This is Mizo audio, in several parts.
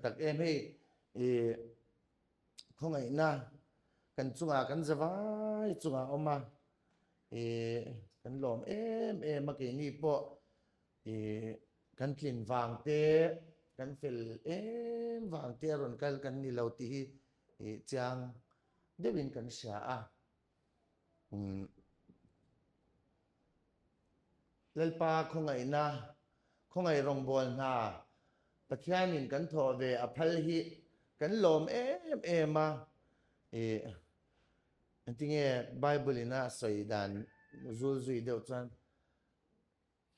Tak em hei i khawngaihna kan chungah kan zavai chungah awm a, i kan lawm em em a keini pawh i kan tlin vang te kan fel em vang te a rawn kal kan ni lo tih hi i chiang deuhin kan hria a. Lalpa khawngaihna, khawngaih rawngbâwl hna Pathianin kan thawh ve a phal hi kan lawm em em a. Ih, engtinge Bible-in a sawi dan zul zui deuh chuan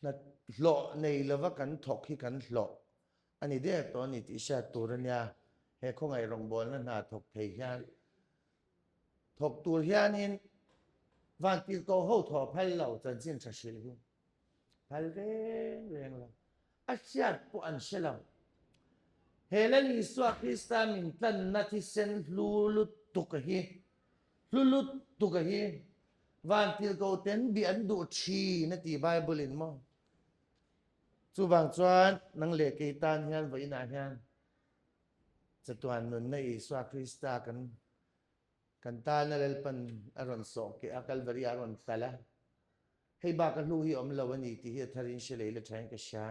Hna hlawh nei lova kan thawk hi kan hlawh a ni der tawh a ni tih hriat tur a nia. He khawngaih rawngbawlna hna thawk thei hian thawk tur hianin vantirhkoh ho thawh phal lo chanchin tha hrilh hi phal reng reng lo. A hriat pawh an hre lo. He Lal Isua Krista min tlanna thisen hlu lutuk hi Hlu lutuk a hi vantirhkoh ten bih an duh thin a ti Bible in maw? Chuvang chuan nang leh kei tan hian vawiinah hian chatuan nunna Isua Krista kan kan tana Lalpan a rawn sawh keh a, Kalvari ah a rawn tal a. Hei bak a hlu hi awm lo a ni tih hi a tharin hre lei la thain ka hria.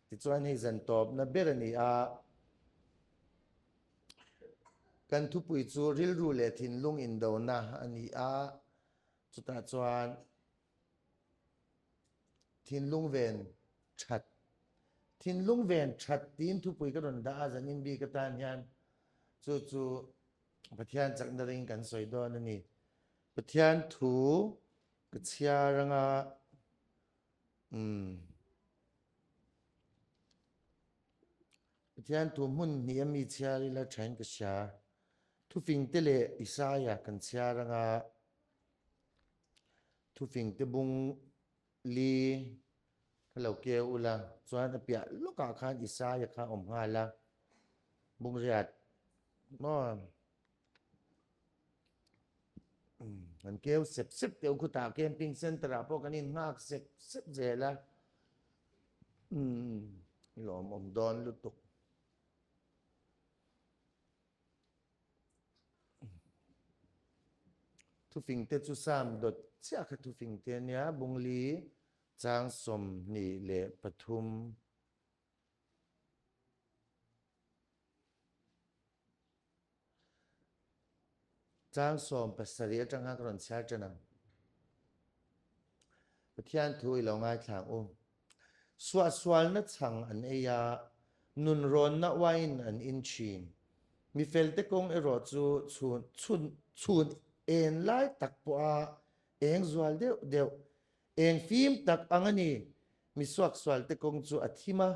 Tichuan hei zan tawpna ber a ni a. Kan thupui chu rilru leh thinlung indona a ni a, chutah chuan thinlung ven that, thinlung ven that tiin thupui ka rawn dah a, zanin bik atan hian chu chu Pathian chakna ring kan sawi dawn a ni. Pathian thu ka chhiar anga umm. Pathian thu hmun hnih a mi chhiar ila thain ka hria. Thufingte leh Isaia kan chhiar anga thufingte bung li kha lo keu ula chuan a piah lawkah khan Isaia kha a awm nghal a, bung riat maw? Kan keu sep sep teuh khutah camping center ah pawh kan in nghak sep sep zel a lawmawm dawn lutuk. Thufing te chu Sam dawt chiah kha thufing te ania Bungli chang 23. Chang 17 atang khan ka rawn chhiar tan ang. Pathian thu i lo ngaithlang u. Suahsualna chhang an ei a, nunrawnna uain an in thin. Mifelte kawng erawh chu chhun chhun chhun en lai tak pawha eng zual deuh deuh, eng fim tak ang a ni. Mi suaksualte kawng chu a thim a,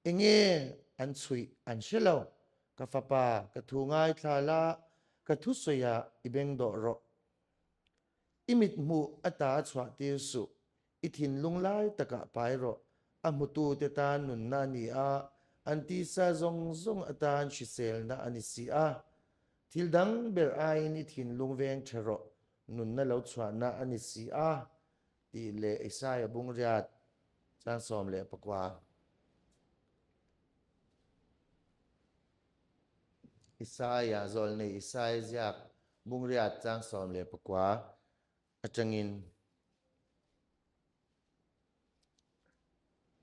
Enge an chhuih an hre lo. Ka fapa, ka thu ngaithla la, ka thusawi ah i beng dawh rawh. I mit hmuh ata a chhuah tir suh, i thinlung lai takah pai rawh. A hmutute tan nunna a ni a, an tisa zawng zawng atan hriselna a ni si a. Thil dang ber aiin i thinlung veng tha rawh, nunna lo chhuahna a ni si a. Tih leh Isaiah bungriat chang 19. Isaiah zawlnei Isaiah ziak bungriat chang 19 atangin.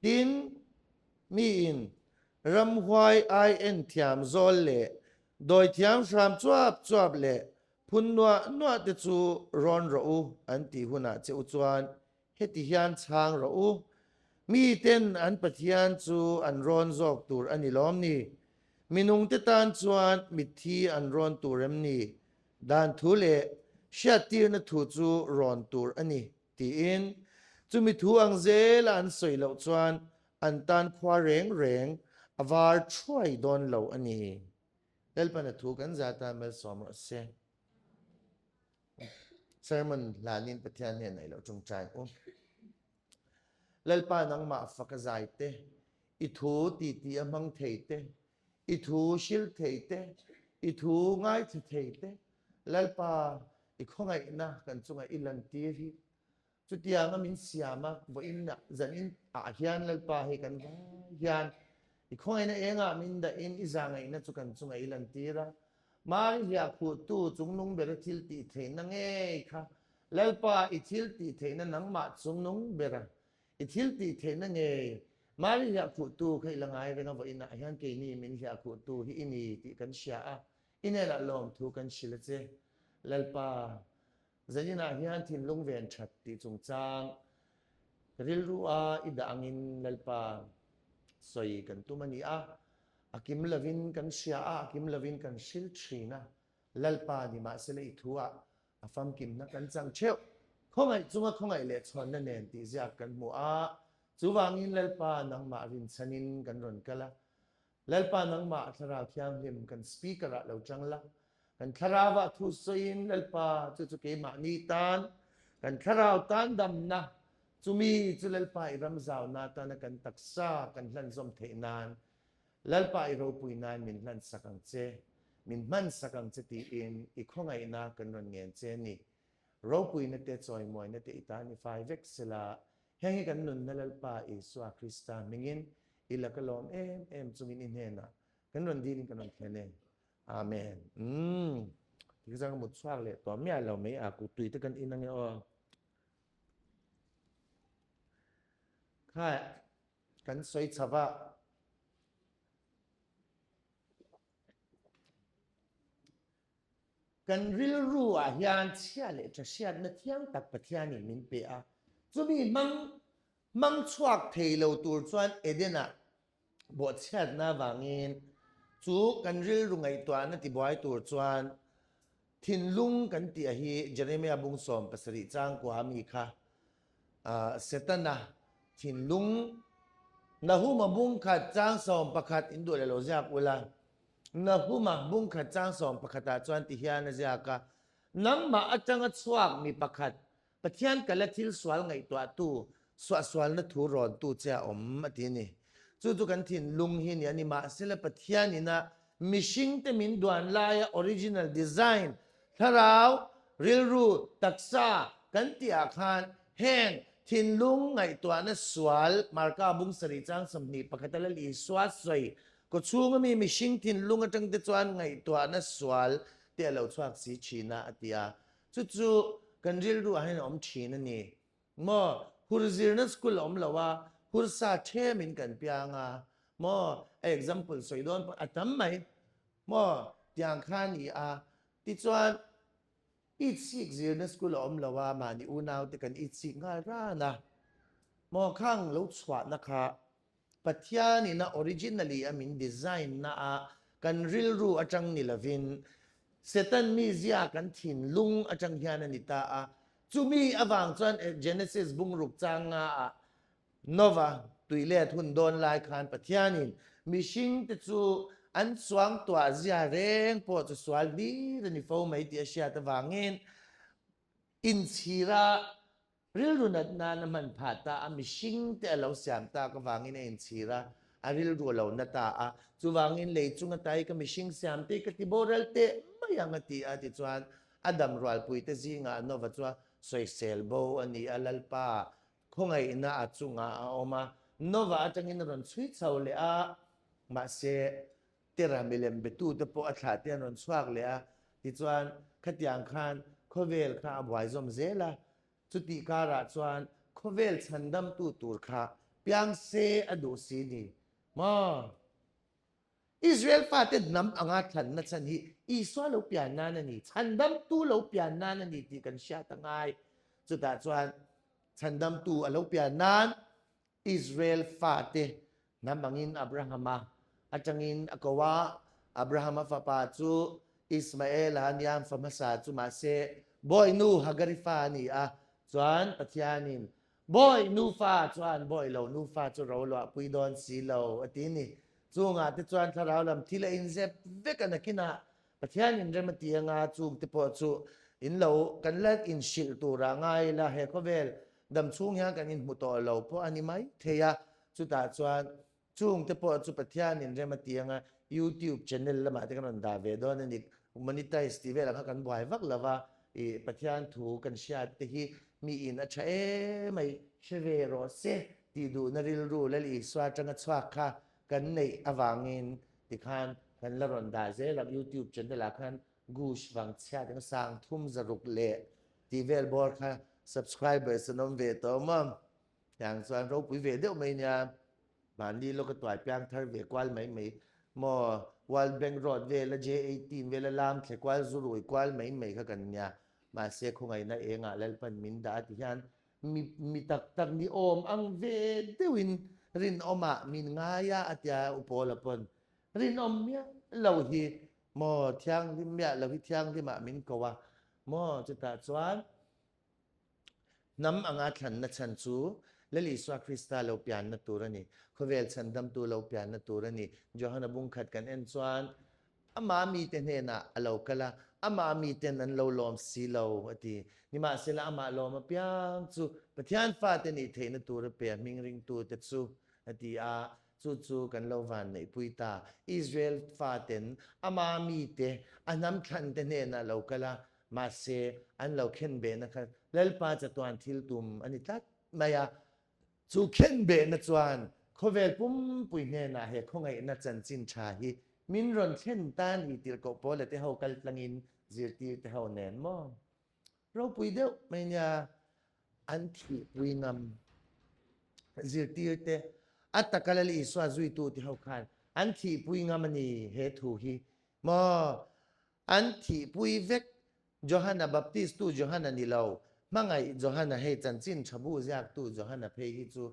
Tin, miin ramhuai ai en thiam zawl leh dawithiam hram chuap chuap leh phun nuah nuah te chu rawn rawh u an tih hunah che u chuan heti hian chhang rawh u, Miten an Pathian chu an rawn zawk tur a ni lawm ni? Minungte tan chuan mitthi an rawn tur em ni? Dan thu leh hriattirna thu chu rawn tur a ni. Tiin, chumi thu ang zela an sawi loh chuan an tan khua reng reng a var thuai dawn lo a ni. Lalpan a thu kan za tan malsawm rawh se. Sermon hlanin Pathian hnenah i lo tawngtai u. Lalpa nangmah fak a zai te, i thu titi a hmang thei te, i thu hril thei te, i thu ngaithla thei te, Lalpa i khawngaihna kan chungah i lantir hi chutianga min siam a, vawiin zanin ah hian Lalpa hei kan vai hian. I khawngaihna engah min dahin i zahngaihna chu kan chungah i lantir a. Mari hliahkhuhtu chungnung bera thil tih theihna ngei kha Lalpa i thil tih theihna nangmah chungnung bera i thil tih theihna ngei Mari hliahkhuhtu kha i la ngai reng a vawiinah hian keini min hliahkhuhtu hi i ni tih kan hria a, i hnenah lawmthu kan hrilh a che. Lalpa, Zaninah hian thinlung ven that tih chungchang rilru a i dah angin Lalpa sawi kan tum a ni a, a kim lovin kan hria a, a kim lovin kan hril thin a, Lalpa nimahsela i thu ah a famkimna kan chang theuh. Khawngaih chunga khawngaih leh chhawnna nen tih ziak kan hmu a, chuvangin Lalpa nangmah rinchhanin kan rawn kal a, Lalpa nangmah Thlarau Thianghlim kan speaker ah lo tang la, kan thlarau ah thu sawiin Lalpa chu chu keimahni tan, kan thlarau tan damna, chumi chu Lalpa i ram zauna tana kan taksa kan hlan zawm theih nan Lalpa i ropui nan min hlan sak ang che, min hman sak ang che tiin i khawngaihna kan rawn ngen che a ni. Ropuina te chawimuaina te i tan i fai vek sela, heng hi kan nunna Lalpa Isua Krista hmingin i la ka lawm em em chungin i hnenah kan rawn dilin kan rawn thlen e. Amen. Umm. Tikhian ka mut chhuak leh tawh miah lo mai a, kut tui te kan in ange aw. Kha kan sawi chho va. Kan rilru ah hian chhia leh tha hriatna thiang tak Pathianin min pe a, chumi hmang hmang chhuak thei lo tur chuan Eden-ah bawhchhiatna avangin chu kan rilru ngaihtuahna tibuai tur chuan thinlung kan tih a hi Jeremiah bung 17 changkua mi kha Setana thinlung Nahuma bung khat chang 11 in duh leh lo ziak ula. Nahuma bung khat chang 11 ah chuan ti hian a ziak a, Nangmah atanga chhuak mi pakhat, Pathian kala thil sual ngaihtuahtu, suahsualna thu rawntu che a awm, a ti a ni. Chu chu kan thinlung hi nia, nimahsela Pathian ina mihringte min duan laia original design, thlarau, rilru, taksa kan tihah khan heng thinlung ngaihtuahna sual, Marka bung sarih chang 21 a Lal Isua sawi Kawchhunga mi mihring thinlung atang te chuan ngaihtuahna sual te a lo chhuak si thin a, a ti a. Chu chu kan rilru ah hian a awm thin a ni. Maw, hur zirna school a awm lo a, hur sa them in kan piang a, maw, a example sawi dawn pawh a tam mai, maw, tiang kha a ni a. Tichuan, itsik zirna school a awm lo a, mahni unau te kan itsik nghal ran a, maw, khang lo chhuahna kha Pathian in a originally a min design na a kan rilru atang ni lovin Satan mizia kan thinlung atang hian a ni ta a, chumi avang chuan Genesis bungruk chang nga ah Nova tuilet hun dawn lai khan Pathian in mihring te chu an chuang tuah zia reng pawh chu sual hlir a ni fo mai tih a hriat avangin inchhira Rilru nat nan a hman phah ta a, mihring te a lo siam tak avangin a inchhir a, a rilru a lo na ta a. Chuvangin lei chunga tai ka mihring siam te ka ti boral teh mai ang a ti a, tichuan a dam rualpui te zingah Nova chu a sawisel bo a ni a, Lalpa khawngaihna a chungah a awm a, Nova atangin a rawn chhui chho leh a, mahse Tera milem betute pawh a thlah te an rawn chhuak leh a, tichuan khatiang khan khawvel kha a buai zawm zel a, chutih karah chuan khawvel chhandamtu tur kha piang se a duh si ni maw? Israel fate hnam anga thlanna chhan hi Isua lo pian nan a ni, chhandamtu lo pian nan a ni tih kan hriat a ngai. Chutah chuan chhandamtu a lo pian nan Israel fate hnam angin Abrahama atangin a ko a, Abrahama fapa chu Ismaela a nia, fa hmasa chu mahse bawihnu Hagari fa a ni a, chuan Pathianin bawihnu fa chuan bawi lo nufa chu ro luahpui dawn si lo a ti ni. Chungah te chuan thlarau lam thil a inzep vek a nakinah Pathian in rem a ti anga chung te pawh chu in lo kan la inhrilh turah ngai ila he khawvel dam chhung hian kan inhmu tawh lo pawh a ni mai thei a, chutah chuan chung te pawh chu Pathian in rem a ti anga YouTube channel lamah te kan rawn dah ve dawn a ni, monetize tih vel ang kha kan buai vak lo va, ih Pathian thu kan hriat te hi mi in a tha em mai hre ve rawh se tih duhna rilru Lal Isua atanga chhuak kha. kan neih avangin tikhan kan la rawn dah zel ang YouTube channel ah khan Gush vangchhiat eng sang thum 600 leh tih vel bawr kha subscribers an awm ve tawh maw? Tiang chuan ropui ve deuh mai nia. Mahni lawka tuai piang thar ve kual mai mai maw? World Bank Road vela J18 vela lam thle kual zu rui kual mai mai kha kan nia. Mahse khawngaihna engah Lalpan min dah a ti hian mi mi tak tak ni awm ang ve deuhin rinawmah min ngai a a tia U Pawla pawn rinawm miah lo hi Maw thianghlim miah lo hi thianghlimah min ko a maw? Chutah chuan hnam anga thlanna chhan chu Lal Isua Krista lo pianna tur a ni. Khawvel chhandamtu lo pianna tur a ni. Johana bungkhat kan en chuan ama mite hnenah a lo kal a, ama miten an lo lawm si lo a ti. Nimahsela amah lawm apiang chu Pathian fate nih theihna tur a pe a hming ringtute chu a ti a. Chu chu kan lo van neihpui ta. Israel faten ama mite, a hnam thlante hnenah lo kal a, mahse an lo khenbehna kha Lalpa chatuan thil tum a ni tlat mai a. Chu khenbehna chuan khawvel pumpui hnenah he khawngaihna chanchin tha hi min rawn thlen ta ni tirhkoh Paula te ho kal tlangin zirtirte ho nen maw? Ropui deuh mai nia an thihpui ngam zirtirte a taka Lal Isua zuitu te ho khan an thihpui ngam a ni he thu hi maw an thihpui vek Johana Baptist tu Johana ni lo hmangaih Johana hei chanchin tha bu ziaktu Johana phei hi chu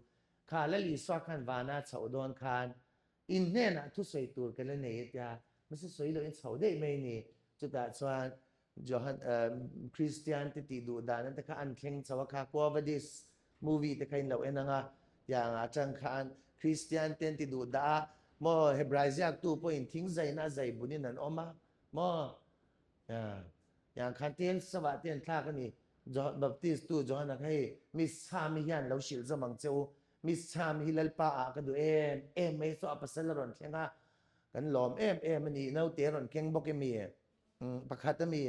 kha Lal Isua khan vana chhoh dawn khan in hnenah thusawi tur ka la nei a tia mahse sawi loh in chhoh daih mai ni chutah chuan Johan Christian te tih duh dan te kha an thleng chho a kha Quo Vadis movie te kha in lo en anga tiang atang khan Christian te an ti duh dah a maw Hebrai ziaktu pawhin thing zaina a zai bunin an awm a maw tiang khan tel savah te an thlak a ni Baptist tu Johana kha hei Miss Chhami hian lo hrilh zawm ang che u Miss Chhami hi Lalpa ah ka duh em em mai saw a pasal a rawn thleng a kan lawm em em a ni naute a rawn keng bawk emi Pakhat a mi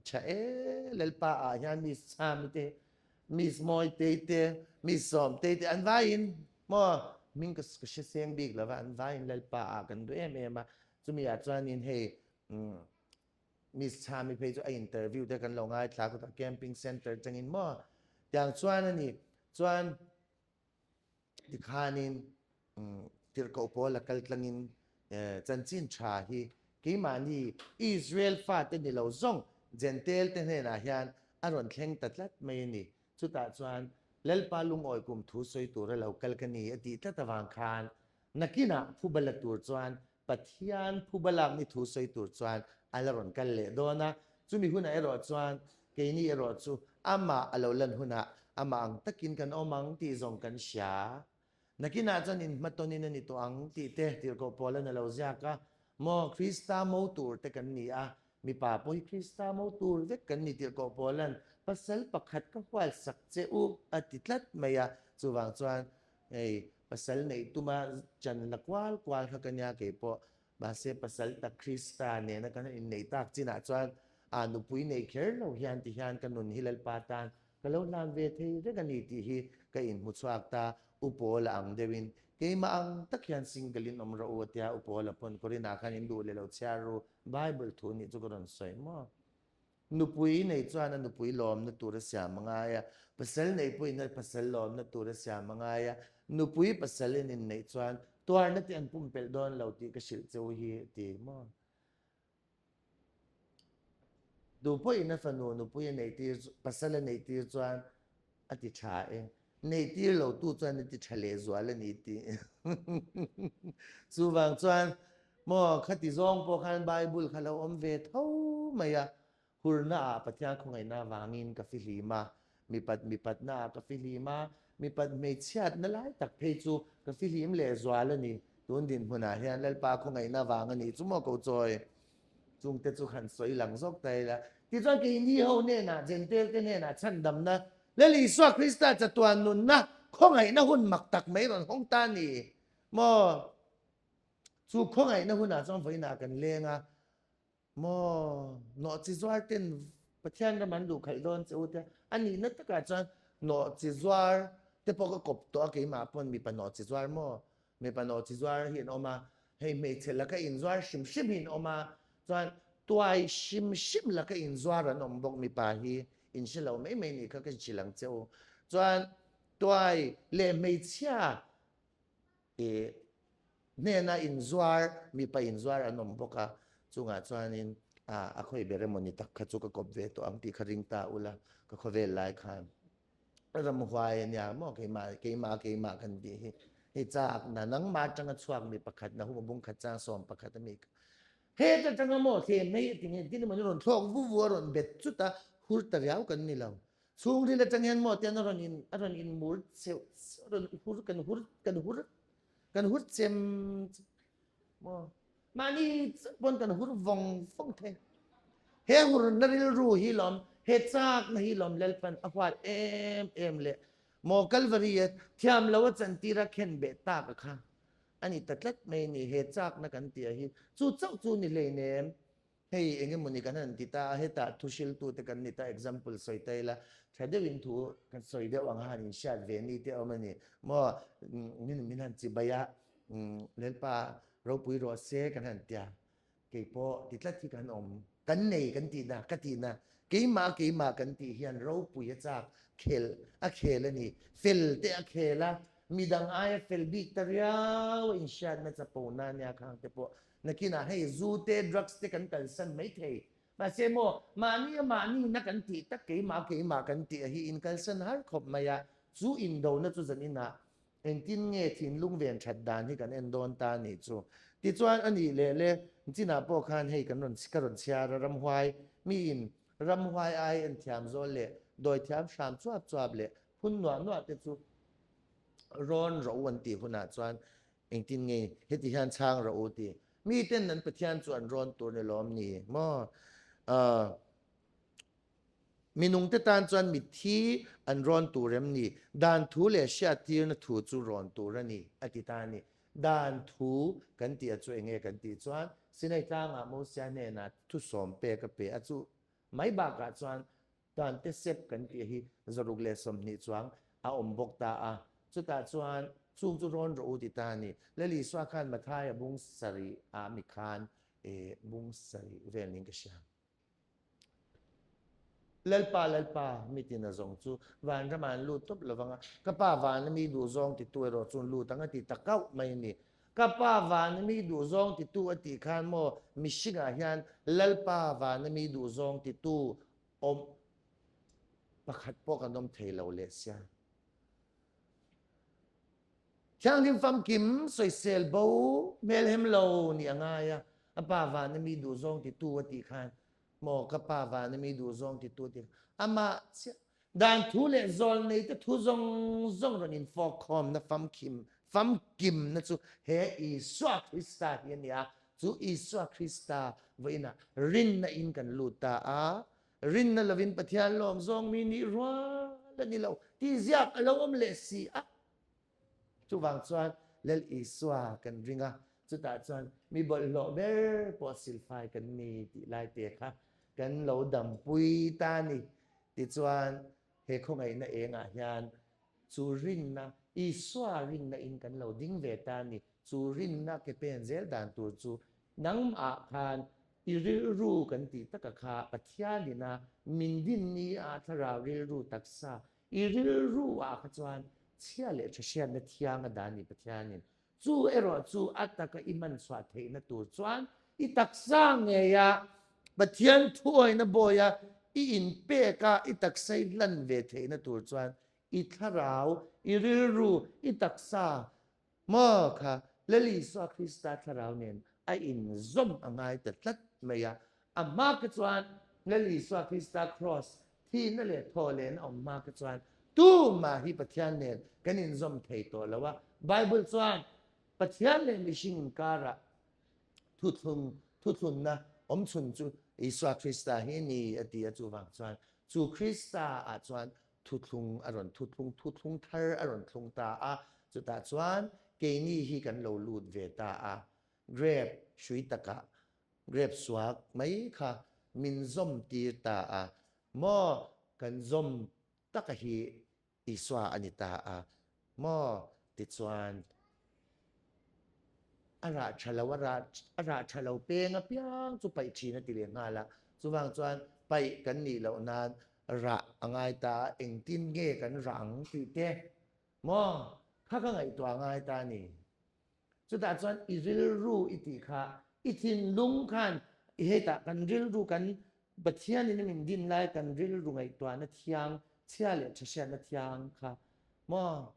tha e Lalpa ah hian Miss Chami te Miss Mawitei te Miss Sawmtei te an vaiin maw hming ka hre seng bik lova an vaiin Lalpa ah kan duh em em a chumi ah chuanin hei Miss Chami phei chu a interview te kan lo ngaithla khawt a camping center tangin maw tiang chuan a ni chuan Tikhanin tirhkoh pawl a kal tlangin chanchin tha hi keimahni Israel fate ni lo zawng Jentail te hnenah hian a rawn thleng ta tlat mai a ni. Chutah chuan Lalpa lungawi kum thu sawi tura lo kal ka ni a tih tlat avang khan nakinah phuba la tur chuan Pathian phuba lakni thu sawi tur chuan a la rawn kal leh dawn a, chumi hunah erawh chuan keini erawh chu amah a lo lan hunah amah ang takin kan awm ang tih zawng kan hria. Nakinah chuan inhmatawnin a ni tawh ang tih te tirhkoh Paulan a lo ziak a, Maw Krista mo tur te kan ni a, mipa pawh hi Krista mo tur vek kan ni tirhkoh Paulan pasal pakhat ka hualsak che u a ti tlat mai a, chuvang chuan Hei, pasal neih tuma chan la kual kual kha ka nia keipawh. Mahse pasal tak Krista nena kan han inneih tak chinah chuan a nupui nei kher lo hian ti hian ka nun hi Lalpa tan ka lo hlan ve thei reng a ni tih hi ka inhmu chhuak ta. U Paula ang deuhin keimah ang tak hian single in awm rawh u a tia U Paula pawn Korinah khan in duh leh lo chhiar ru Bible thu nih chu ka rawn sawi maw? Nupui nei chuan a nupui lawmna tur a siam a ngai a, pasal nei pawhin a pasal lawmna tur a siam a ngai a, nupui pasal in inneih chuan tuarna te an pumpelh dawn lo tih ka hrilh che u hi a ti maw? Tu pawhin a fanu nupui a neihtir pasal a neihtir chuan a ti tha e, neihtir lo tu chuan a ti tha leh zual a ni tih. Chuvang chuan maw khati zawng pawh khan Bible kha lo awm ve tho mai a, hurna ah Pathian khawngaihna avangin ka fihlim a, mipat mipatna ah ka fihlim a, mipat hmeichhiatna lai tak phei chu ka fihlim leh zual a ni. Tun dinhmunah hian Lalpa khawngaihna avang a nih chu maw ko chawi. Chungte chu han sawi lang zawk ta ila. Tichuan keini ho hnenah, Jentail te hnenah chhandamna, Lal Isua Krista chatuan nunna, khawngaihna hun mak tak mai rawn hawng ta a ni maw? Chu khawngaihna hunah chuan vawiinah kan leng a, maw nawhchi zuar ten Pathian ram an luh khalh dawn che u te, a nihna takah chuan nawhchi zuar te pawh ka kawp tawh a, keimah pawn mipa nawhchi zuar maw? Mipa nawhchi zuar hi an awm a, hei hmeichhe laka inzuar hrim hrim hi an awm a, chuan tuai hrim hrim laka inzuar an awm bawk mipa hi in hre lo mai mai nih kha ka hrilh ang che u. Chuan tuai leh hmeichhia i hnena inzuar mipa inzuar an awm bawk a, chungah chuanin a khawi ber emaw ni tak kha chu ka kawp ve tawh ang tih kha ring ta ula ka khawvel lai khan. Ramhuai a nia maw keimah keimah keimah kan tih hi hei chak na nangmah atanga chhuak mi pakhat na huma bung khat chang sawm pakhat a mi he ta tanga maw thlem hei ti nge tin emaw rawn thlawk vu vu a rawn bet chut a hur ta riau kan ni lo chhungril atang hian maw tian a rawn in a rawn in mur cheuh rawn hur kan hur kan hur kan hur chem maw Mahni pawn kan hur vawng vawng thei. He hurna rilru hi lawm, he chakna hi lawm Lalpan a huat em em leh maw Kalvari a thiam lo a chantir a khen beh tak a kha a ni ta tlat mai ni he chakna kan tih a hi chu chauh chu ni hleinem. Hei eng emaw ni kan han ti ta a, hetah thu hriltute kan ni ta example sawi ta ila tha deuhin thu kan sawi deuh ang a han inhriat ve ni te awm a ni maw min min han chibai a Lalpa ropui rawh se kan han tia keipawh ti tlat hi kan awm kan nei kan tihna ka tihna keimah keimah kan tih hian ropui a chak khel a khel a ni fel te a khel a midang aia fel bik ta riau a inhriatna chapona nia khang te pawh Nakinah hei zu te, drugs te kan kalsan mai thei. Mahse maw, mahni a mahni na kan tih tak keimah keimah kan tih a hi in kalsan har khawp mai a, chu indona chu zan inah engtin nge thinlung ven that dan hi kan en dawn ta nih chu. Tichuan a nih leh le, chinah pawh khan hei kan rawn ka rawn chhiar a, ramhuai miin ramhuai ai en thiam zawl leh dawi thiam hram chuap chuap leh phun nuah nuah te chu rawn rawh u an tih hunah chuan Engtin nge heti hian chhang rawh u ti? Miten an Pathian chu an rawn tur ni lawm ni maw? Minungte tan chuan mitthi an rawn tur em ni? Dan thu leh hriattirna thu chu rawn tur a ni, a ti ta a ni. Dan thu kan tih a chu enge kan tih chuan Sinai tlangah Mosia hnenah thusawm pek a pe a chu mai bakah chuan Dan te sep kan tih hi 120 chuang a awm bawk ta a, chutah chuan chung chu rawn rawh u ti ta a ni. Lal Isua khan Mathaia bung sarih ah mi khan eh bung sarih vel niin ka hria. Lalpa, Lalpa, mi tina zawng chu vanramah an lut tawp lovang a, ka Pa vana mi duhzawng titu erawh chu an lut ang a ti ta kauh mai a ni. Ka Pa vana mi duhzawng titu a tih khan maw mihringah hian Lalpa vana mi duhzawng titu awm pakhat pawh kan awm thei lo leh sia. Thianghlim famkim sawisel bo hmelhem lo nih a ngai a, a pa vana mi duhzawng titu a tih khan maw ka pa vana mi duhzawng titu a tih amah chiah dan thu leh zawl nei te thu zawng zawng rawn infawkkhawmna famkim famkimna chu he Isua Krista hi a ni a, Chu Isua Krista vawiinah rinna in kan lut ta a, rinna lovin Pathian lawm zawng mi nih rual a ni lo tih ziak a lo awm leh si a. Chuvang chuan Lal Isua kan ring a, chutah chuan mi bawlhhlawh ber pawh silfai kan ni tih lai te kha kan lo dampui ta a ni. Tichuan he khawngaihna engah hian chu rinna, Isua rinna in kan lo ding ve ta a ni. Chu rinna ke pen zel dan tur chu nangmah khan i rilru kan tih taka kha Pathianin a min din ni a thlarau rilru taksa i rilru ah kha chuan chhia leh tha hriatna thiang a dan ni Pathianin chu erawh chu a taka i hman chhuah theihna tur chuan i taksa ngei a Pathian thuawina bawi a i inpek a i taksa i hlan ve theihna tur chuan i thlarau i rilru i taksa Maw kha Lal Isua Krista thlarau nen a inzawm a ngai ta tlat mai a. A hma kha chuan Lal Isua Krista kraws thihna leh thawhlehna awm hma kha chuan tumah hi Pathian nen kan inzawm thei tawh lo a. Bible chuan Pathian leh mihring inkarah thuthlung thuthlunna awmchhun chu Isua Krista hi a ni a ti a. Chuvang chuan chu Krista ah chuan thuthlung a rawn thuthlung thuthlung thar a rawn thlung ta a, chutah chuan keini hi kan lo lut ve ta a, grape hrui takah grape suak mai kha min zawm tir ta a, maw kan zawm taka hi Isua a ni ta a, maw tichuan. A rah tha lo, a rah a rah tha lo peng apiang chu paih thin a ti leh nghal a. Chuvang chuan paih kan nih loh nan rah a ngai ta a, engtin nge kan rah ang tih te maw kha ka ngaihtuah a ngai ta a ni. Chutah chuan i rilru i tih kha i thinlung khan i hetah kan rilru kan Pathianin a min din lai kan rilru ngaihtuahna thiang, chhia leh tha hriatna thiang kha maw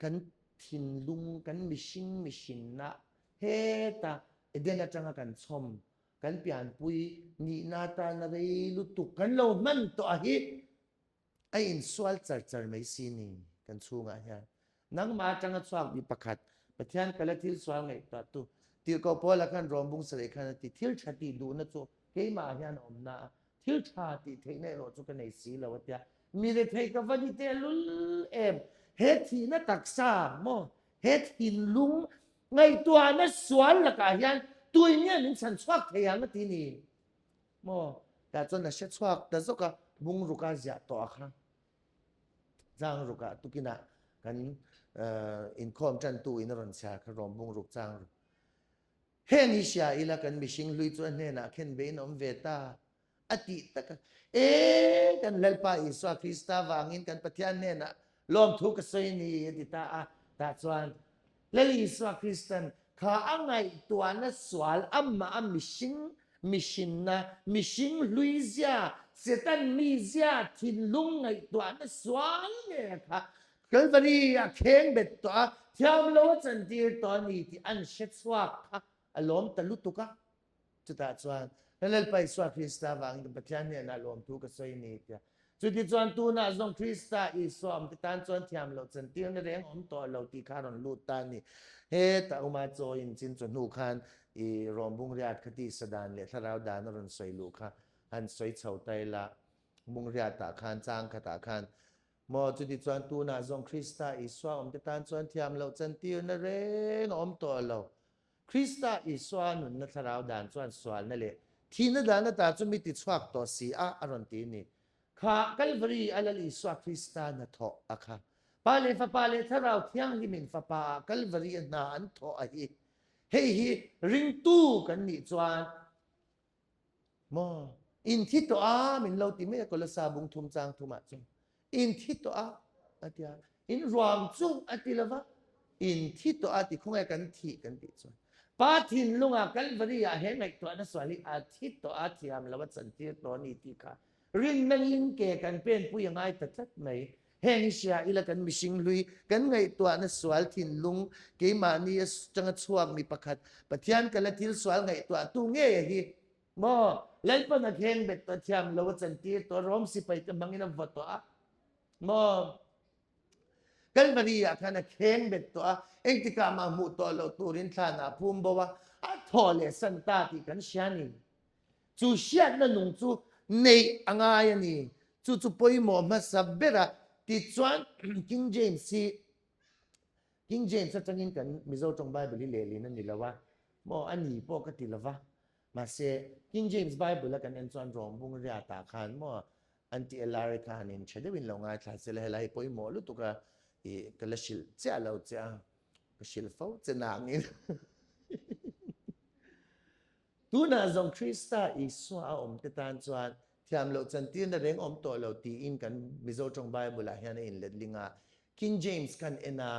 kan thinlung, kan mihring mihrinna heta Eden atanga kan chhawm, kan pianpui nihna atana rei lutuk kan lo hman tawh a hi a insual char char mai si ni kan chhungah hian. Nangmah atanga chhuak mi pakhat, Pathian kala thil sual ngaihtuahtu, Tirhkoh Paula khan Rom bung sarih khan a ti, Thil tha tih duhna chu keimah hian a awm na a, thil tha tih theihna erawh chu ka nei si lo a tia. Mi rethei ka va ni tehlul em? He thihna taksa maw, he thinlung ngaihtuahna sual lakah hian tuin nge min chhan chhuak thei ang a ti ni? Maw? Tah chuan a hre chhuak ta zawk a, bungruk a ziah tawh a kha. Chang rukah tukinah kan inkhawm tantu in a rawn chhiar kha rawm bungruk chang ruk. Heng hi hria ila kan mihring hlui chu a hnenah khen bein a awm ve ta a tih tak a, e kan Lalpa Isua Krista vangin kan Pathian hnenah lawmthu ka sawi a ni a ti ta a, tah chuan Lal Isua Kristan kha a ngaihtuahna sual amah a mihring mihrinna, mihring hluizia, Satan mizia, thinlung ngaihtuahna sual nge kha Kalvari a kheng bet tawh a, thiam lo a chantir tawh a ni tih an hre chhuak kha a lawm ta lutuk a. Chutah chuan, Ka Lalpa Isua Krista vangin ka Pathian hnenah lawmthu ka sawi ni tia. Chutichuan tunah zawng Krista Isua awmte tan chuan thiam loh chantirna reng a awm tawh lo tih kha a rawn lut ta a ni. Heta uma chaw in chin chaw hnu khan i rawmbung riat kha tisa dan leh thlarau dan a rawn sawi luh kha han sawi chho ta ila, bung riatah khan chang khatah khan maw chutichuan tunah zawng Krista Isua awmte tan chuan thiam loh chantirna reng a awm tawh lo. Krista Isua nunna thlarau dan chuan sualna leh thihna dan ata chu mi tichhuak tawh si a, a rawn ti a ni. Kha Kalvari a Lal Isua Krista hnathawh a kha. Pa leh Fapa leh Thlarau Thianghlimin Fapa ah Kalvari a hna an thawh a hi. Hei hi ringtu kan nih chuan Maw? In thi tawh a, min lo ti mai a, Kolosa bung thum chang thumah chuan. In thi tawh a, a ti a. In ruang chu a ti lo va, in thi tawh a ti khawnge kan thih kan tih chuan. Pa thinlunga Kalvari ah he ngaihtuahna sual hi a thi tawh a, thiam lo a chantir tawh a ni tih kha rinna in ke kan penpui a ngai ta tlat mai. Heng hi hria ila kan mihring hlui, kan ngaihtuahna sual thinlung, keimahni atanga chhuak mi pakhat, Pathian kala thil sual ngaihtuahtu ngei a hi maw? Lalpan a kheng bet tawh thiam lo a chantir tawh, Rom sipai te hmangin a vaw tawh a maw? Kalvari ah khan a kheng bet tawh a, engtikah mah hmuh tawh loh turin thlanah a phum bo a, a thaw leh san ta tih kan hria ni. Chu hriatna nung chu neih a ngai a ni. Chu chu pawimawh hmasa ber a. Tichuan King James hi King James atangin kan Mizo tawng Bible hi lehlin a ni lo a, maw a ni pawh ka ti lo va. Mahse King James Bible a kan en chuan Rawmbung riatah khan maw an ti LRA kha han in tha deuhin lo ngaithla se la helai hi pawimawh lutuk a ih ka la hrilh chiah lo che a, ka hrilh fo che nangin. Tunah zawng Krista Isua a awmte tan chuan thiam loh chantirna reng awm tawh lo tiin kan Mizo tawng Bible ah hian a inletling a. King James kan en a,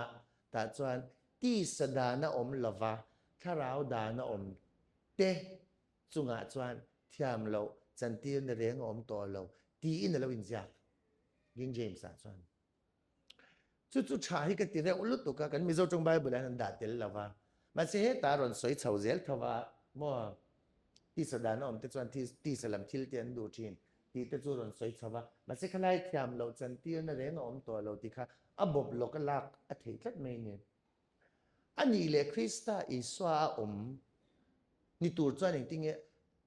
tah chuan tisa dana awm lova thlarau dana awm te chungah chuan thiam loh chantirna reng a awm tawh lo tiin a lo inziak King James ah chuan. Chu chu tha hi ka ti reuh lutuk a, kan Mizo tawng Bible ah hian an dah tel lo va. Mahse heta rawn sawi chho zel tho va, maw tisa dan a awm te chuan tisa lam thil te an duh thin tih te chu rawn sawi chho va. Mahse khalai thiam loh chantirna reng a awm tawh lo tih kha a bawp lawk a lak a theih tlat mai ni. A nih leh Krista Isua a awm ni tur chuan engtinge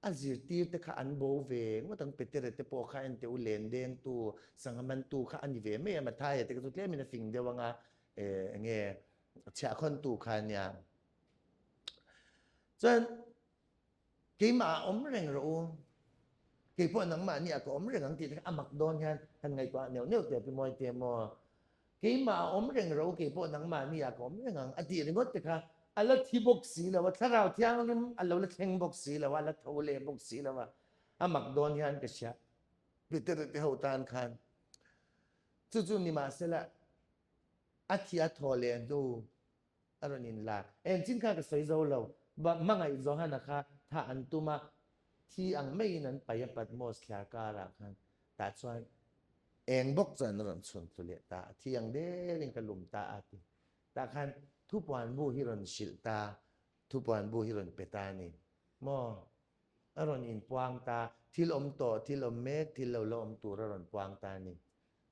a zirtir te kha an bo ve ngawt ang, Petere te pawh kha enteh u lendengtu, sangha mantu kha a ni ve mai a, Mathaia te kha chu tlemin a fing deuh anga enge chhiahkhawntu kha a nia. Chuan keimah ah awm reng rawh u, keipawh nangmahni ah ka awm reng ang tih te kha a mak dawn hian han ngaihtuah neuh neuh teh pi Mawite maw. Keimah a awm reng ro, keipawh nangmahni ah ka awm reng ang a tih ringawt te kha. A la thi bawk si lo a, Thlarau Thianghlim a lo la thleng bawk si lo a, a la tho leh bawk si lo a, a mak dawn hian ka hria. Peter te ho tan khan chu chu nimahsela a thi a thaw leh hnu a rawn inla. Engchin kha ka sawi zo lo, hmangaih Johana kha thah an tum a, thi ang maiin an paih a Patmos thliar karah khan tah chuan eng bawk chuan a rawn chhun thlu leh ta a, thi ang derin ka lum ta a ti. Tah khan thupuan bu hi rawn hrilh ta, thupuan bu hi rawn pe ta a ni maw? A rawn inpuang ta, thil awm tawh, thil awm mek, thil lo la awm tur a rawn puang ta a ni.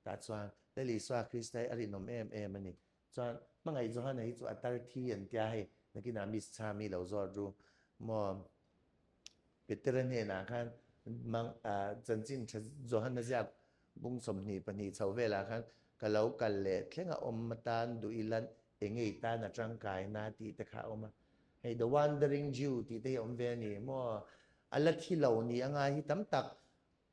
Tah chuan Lal Isua Krista hi a rinawm em em a ni. Chuan hmangaih Johana hi chu a tar thi an tia hei, nakinah Miss Chami lo zawt ru maw? Petera hnenah khan mang chanchin tha Johana ziak bung 22 chho velah khan ka lo kal leh thleng a awm atan duh ila enge i tan a tangkaina tih te kha a awm a. Hei The Wandering Jew tih te hi a awm ve a ni maw? A la thi lo ni anga hi tam tak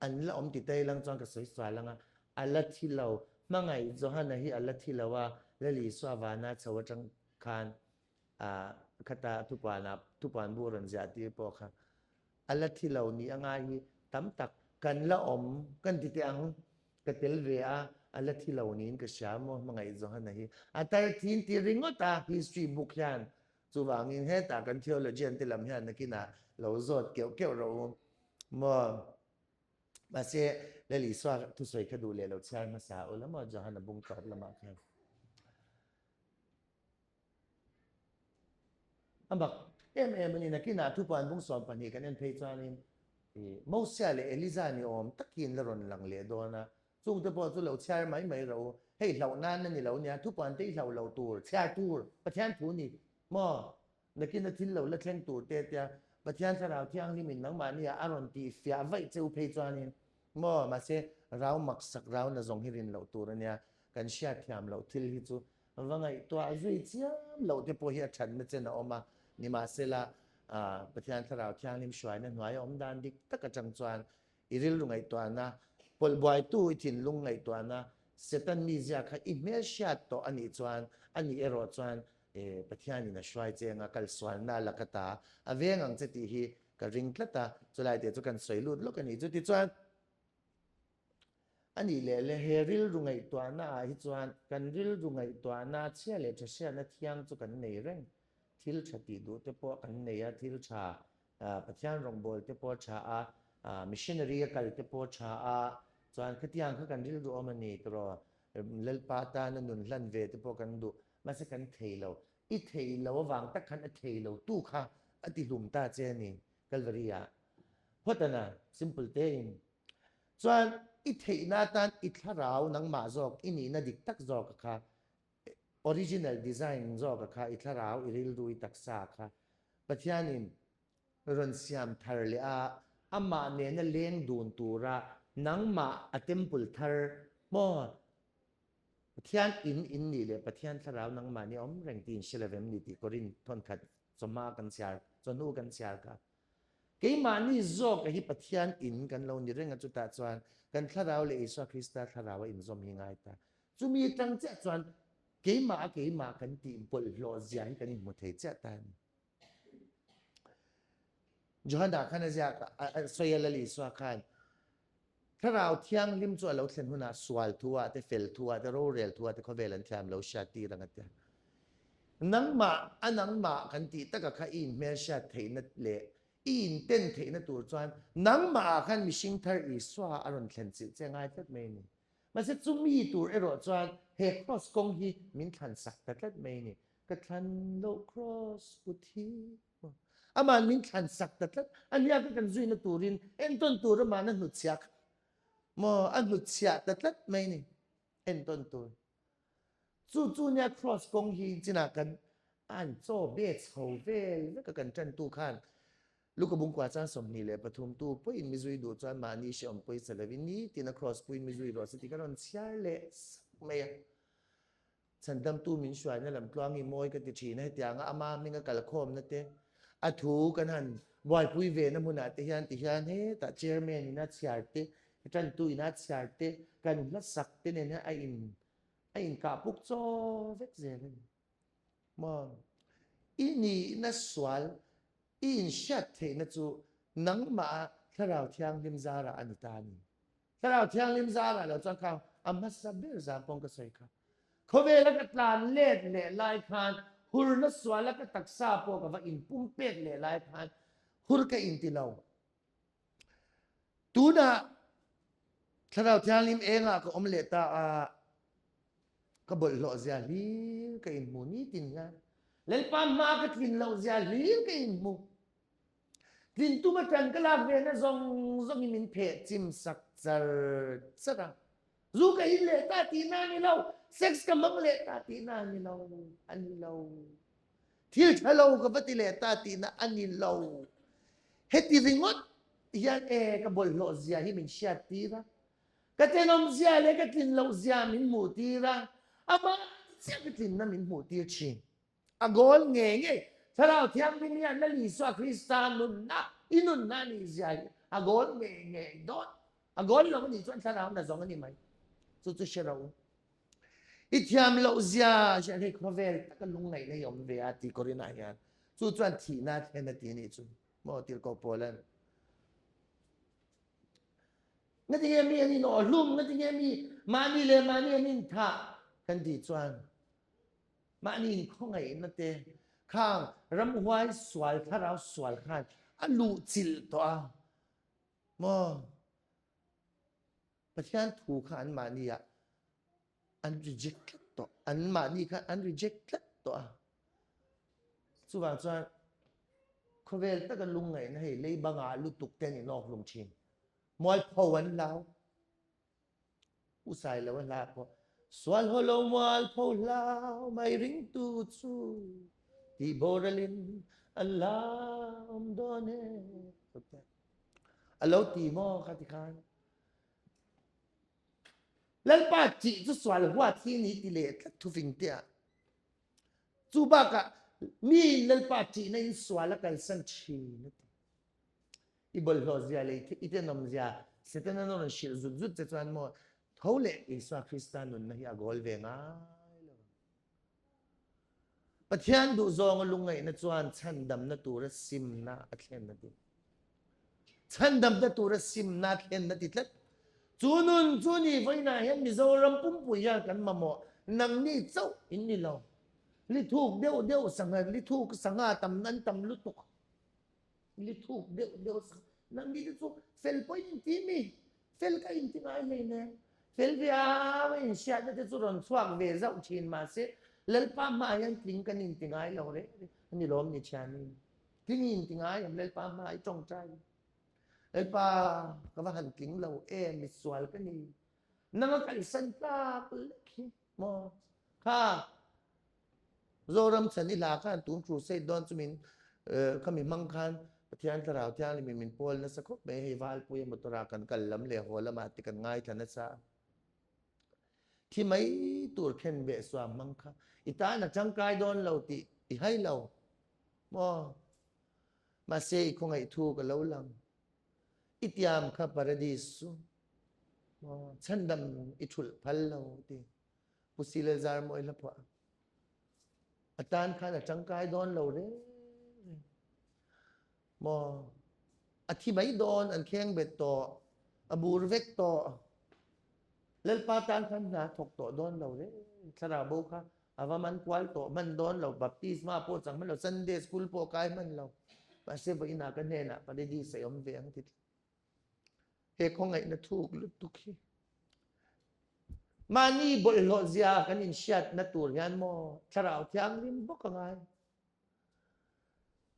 an la awm ti te ilang chuan ka sawi sual anga a la thi lo. Hmangaih Johana hi a la thi lo a, Lal Isua vana chho atang khan Khata thupuanah thupuan bu rawn ziah tir pawh kha a la thi lo ni a ngai hi tam tak kan la awm kan ti teh ang ka tel ve a, a la thi lo niin ka hria maw hmangaih Johana hi a tar thin ti ringawt a history book hian chuvangin hetah kan theologian te lam hian nakinah lo zawt keuh keuh rawh u maw mahse Lal Isua thusawi kha duh leh lo chhiar hmasa ula maw Johana bung tawp lamah khan. A mak em em a ni, nakinah thupuan bung 12 kan en phei chuanin Mosia leh Eliza ni awm takin la rawn lang leh dawn a, chungte pawh chu lo chhiar mai mai rawh u, hei hlauh nan a ni lo nia, thupuan te i hlauh lo tur, chhiar tur, Pathian thu ni maw? Nakina thil lo la thleng tur te tia Pathian Thlarau Thianghlimin nangmahnia a rawn tih fiah vaih che u phei chuanin maw? Mahse rau maksak rau na zawng hi rin loh tur a nia, kan hriatthiam loh thil hi chu Va ngaihtuah zui chiam loh te pawh hi a thatna chen a awm a, nimahsela Pathian Thlarau Thianghlim hruaina hnuaia awm dan dik tak atang chuan i rilru ngaihtuahna, pawlh buaitu i thinlung ngaihtuahna, Satan mizia kha i hmelhriat tawh a nih chuan a nih erawh chuan Pathianin a hruai che anga kalsualna la ka ta a veng ang che tih hi ka ring tlat a, chulai te chu kan sawi lut lawk a nih chu. Tichuan. A nih leh le, he rilru ngaihtuahna ah hi chuan kan rilru ngaihtuahna chhia leh tha hriatna thiang chu kan nei reng. Thil tha tih duh te pawh kan nei a, thil tha Pathian rawngbâwl te pawh tha a, missionary a kal te pawh tha a, chuan khatiang kha kan rilru awm a ni tiraw? Lalpa tana nun hlan ve te pawh kan duh, mahse kan thei lo. I thei lo avang tak khan a thei lo tu kha a ti hlum ta che a ni, Calvary ah. Phawtana, simple te in. Chuan i theihna atan i thlarau nangmah zawk i nihna dik tak zawk a kha, original design zawk a kha, i thlarau, i rilru, i taksa a kha Pathianin rawn siam thar leh a, amah nena leng dun tura nangmah a temple thar maw Pathian in in nih leh Pathian thlarau nangmah nih a awm reng tih in hre lo em ni tih Korin thawnkhat chawhma kan chhiar, chawhnu kan chhiar kha. Keimahni zawka hi Pathian in kan lo ni reng a, chutah chuan kan thlarau leh Isua Krista thlarau a inzawm hi ngai ta. Chumi atang chiah chuan keimah a keimah kan tih bawlhhlawh zia hi kan inhmu thei chiah ta a ni. Johana khan a ziak a sawi a Lal Isua khan Thlarau Thianghlim chu a lo thlen hunah sual thu ah te, fel thu ah te, rorel thu ah te khawvel an thiam lo hriat tir ang a tia. Nangmah a nangmah kan tih taka kha i inhmelhriat theihna leh i inten theihna tur chuan nangmah ah khan mihring thar Isua a rawn thlen chilh che ngai tlat mai a ni. Mahse chumi tur erawh chuan he kraws kawng hi min thlan sak ta tlat mai a ni. Ka thlan loh kraws put hi Aman min thlan sak ta tlat a nia ka kan zuina turin entawn tur aman a hnutchhiah kha maw a hnutchhiah ta tlat mai ni entawn tur chu chu nia cross kawng hi chinah kan an chaw be chho vel vek a kan tan tu khan Luka bungkua chuan 23 tu pawhin mi zui duh chuan mahni hrehawm pawisa lovin nitin a cross puiin mi zui rawh se tih ka rawn chhiar leh sak mai a. Chhandamtu min hruaina lam tluang hi mawi ka ti thin a, hetianga ama hminga kalkhawmna te, a thu kan han buaipui ve na hmunah te hian ti hian hetah chairman in a chhiar te, tantu in a chhiar te, kan hlasak te nen hian a in a inkah puk chaw vek zel a ni. Maw? I nihna sual i inhriat theihna chu nangmah Thlarau Thianghlim zarah a ni ta a ni. Thlarau Thianghlim zarah lo chuan kha a hmasa ber zan pawng ka sawi kha. Khawvela ka tlan let leh lai khan hurna suala ka taksa pawh ka va inpumpek leh lai khan hur ka inti lo. Tunah Thlarau Thianghlim engah ka awm leh ta a, ka bawlhhlawh zia hlir ka inhmu nitin hian. Lalpa hma ka tlin loh zia hlir ka inhmu. Tlin tum atan ka lak ve na zawng zawng in min pheh chim sak char char a. Zu ka in leh ta tihna a ni lo, sex ka hmang leh ta tihna a ni lo, a ni lo. Thil tha lo ka va ti leh ta tihna a ni lo. Heti ringawt hian e ka bawlhhlawh zia hi min hriat tir a, ka tenawm zia leh ka tlin loh zia min hmuh tir a, amah chiah ka tlinna min hmuh tir thin. A goal ngei ngei Thlarau Thianghlim hian Lal Isua Krista nunna, i nunna a nih zia hi a goal ngei ngei dawn. A goal lo a nih chuan Thlarau na zawng a ni mai. Chu chu hre rawh u. I thiam loh zia hriat hei khawvel taka lungngaihna i awm ve a ti Korinah hian. Chu chuan thihna a thlen a ti a nih chu. Maw tirhkoh Paulan. Ngatinge mi an inawhhlum, ngatinge mi mahni leh mahni an inthah kan tih chuan Mahni inkhawngaihna te khang ramhuai sual thlarau sual khan a luh chilh tawh a maw? Pathian thu kha an mahni ah an reject tlat tawh, an mahni khan an reject tlat tawh a. Chuvang chuan khawvel taka lungngaihna hei leibangah lutuk te an inawk hlum thin. Mualpho an hlau. U Sailo a hla pawh sual haw lo mual pho hlau mai ringtu chu tih boralin an la awm dawn e. A lo ti maw kha ti khan. Lalpa tih chu sual huat hi ni ti leh tlat thufing te ah. Chu bakah mi Lalpa tihna in sual a kalsan thin a ti. I bawlhhlawh zia leh i tenawm zia Setana a rawn hrilh zut zut che chuan maw tho leh Isua Krista nunna hi a goal ve ngai lo ang. Pathian duhzawnga lungngaihna chuan chhandamna tura simna a thlen a ti. Chhandamna tura simna a thlen a ti tlat. Chu nun chu ni vawiinah hian Mizoram pumpui hian kan mamawh nangni chauh in ni lo. Lithuk deuh deuh sangha lithuk sangha tam an tam lutuk. Li thuk deuh deuh sak. Nangni te chu fel pawh in inti mi? Fel ka inti ngai hlei nen. Fel viau a inhriatna te chu rawn chhuak ve zauh thin mahse Lalpa hmaah hian tling kan inti ngai lo reng reng a ni lawm ni thianin. Tling i inti ngai em Lalpa hmaah i tawngtai. Lalpa ka va han tling lo em misual ka ni. Nang a kalsan tlak lek hi maw kha Zoram chhan i hla khan tun crusade dawn chu min khami hmang khan Pathian Thlarau Thianghlim in min pawl nasa khawp mai hei Valpui a motor ah kan kal lam leh haw lamah te kan ngaithla nasa thi mai tur khen beh suam hmang kha i tan a tangkai dawn lo tih i hai lo maw mahse i khawngaih thu ka lo lang i tiam kha paradis chu maw chhandam i thulh phal lo ti Pu Silazar mawi hla phuah. A tan khan a tangkai dawn lo reng reng. Maw a thi mai dawn an kheng bet tawh a bur vek tawh. Lalpa tan khan hna thawk tawh dawn lo reng thlarau bo kha a va man kual tawh hman dawn lo baptisma pawh chang hman lo Sunday school pawh kai hman lo. Mahse vawiinah ka hnenah paradis a awm ve ang ti tlat. He khawngaihna thuk lutuk hi mahni bawlhhlawh zia kan inhriatna tur hian maw Thlarau Thianghlim bawk a ngai.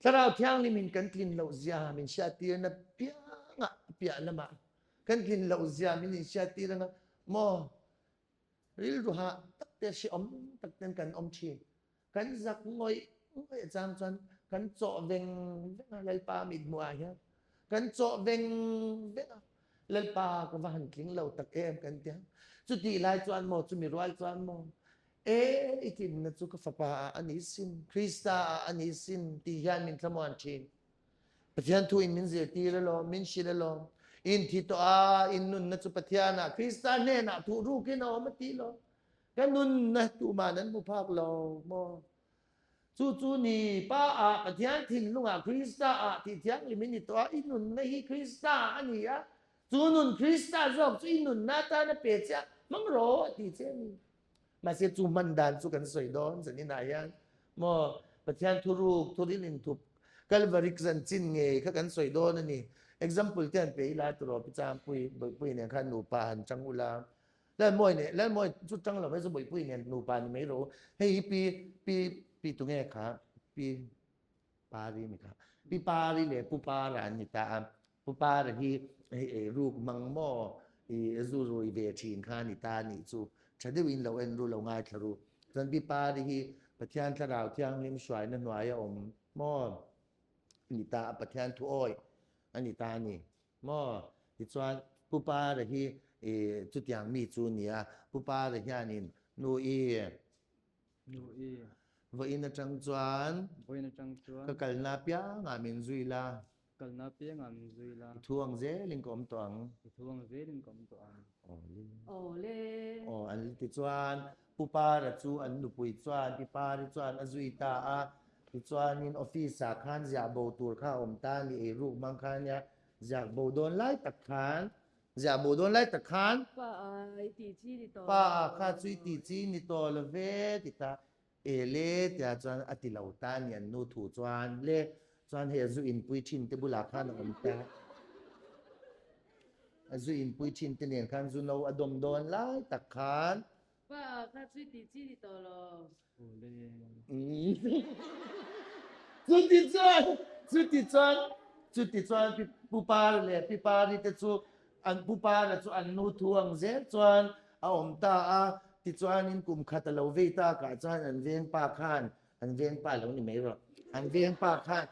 Thlarau Thianghlim in kan tlin loh zia min hriattirna piangah piah lamah kan tlin loh zia min inhriattir anga maw Rilru hah tak te hrehawm tak ten kan awm thin. Kan zak ngawih ngawih chang chuan kan chawh veng veng a Lalpa mithmuh ah hian kan chawh veng veng a Lalpa ka va han tling lo tak em kan ti ang. Chutih lai chuan maw chumi rual chuan maw e i tlinna chu ka fapa ah a ni sin Krista ah a ni sin tih hian min thlamuan thin. Pathian thu in min zirtir alawm, min hrilh alawm. In thi tawh a, in nunna chu Pathianah, Krista hnenah thuh rukin a awm a ti lo. Ka nunna tuman an hmu phak lo maw? Chu chu ni, Pa ah, Pathian thinlungah Krista ah tih thianghlim i ni tawh a, i nunna hi Krista ah a ni a, chu nun Krista zawk chu i nunna atana pe che a, hmang rawh a ti che a ni. Mahse chu hman dan chu kan sawi dawn zaninah hian maw Pathian thuruk, thuril inthup, Kalvari zanchin ngei kha kan sawi dawn a ni. Example te han pe ila turaw Pi Changpui, Bawihpui nen khan nupa han chang ula, Lalmawi nen, Lalmawi chu chang lo mai chu Bawihpui nen nupa ni mai rawh u. Hei hi Pi, Pi, Pi tunge kha? Pi Pari mi kha. Pi Pari leh Pu Para an ni ta a. Pu Para hi hei ei ruk mang maw i zu rui ve thin kha a ni ta a nih chu. Tha deuhin lo en ru, lo ngaithla ru. Chuan Pi Pari hi Pathian Thlarau Thianghlim hruaina hnuaia awm maw a ni ta a, Pathian thu awih a ni ta a ni maw. Tichuan Pu Para hi i chutiang mi chu a ni a, Pu Para hianin nu i Nu i. Vawiin atang chuan. Vawiin atang chuan. Ka kalna piangah min zui la. Kalna piangah min zui la. I thu ang zelin ka awm tawh ang. I thu ang zelin ka awm tawh ang. Aw le. Aw le. Aw an ti chuan Pu Para chu an nupui chuan Pi Pari chuan a zui ta a. Tichuanin office ah khan ziah bo tur kha a awm ta a ni eiruk hmang kha ania ziak bo dawn lai tak khan Ziah bo dawn lai tak khan. Pa a i tih chi ni tawh lo. Pa a kha chu i tih chi ni tawh lo ve ti ta. E le tia chuan a ti lo ta ni an nu thu chuan le chuan hei a zu inpui thin te bulah khan a awm ta. A zu inpui thin te nen khan zu no a dawm dawn lai tak khan. Pa a kha chu i tih chi ni tawh lo. Chuti chuan, chuti chuan, chuti chuan pi Pu Para leh Pi Pari te chu an Pu Para chu an nu thu ang zel chuan a awm ta a, tichuanin kum khat a lo vei takah chuan an vengpa khan, an vengpa lo ni mai rawh, an vengpa khan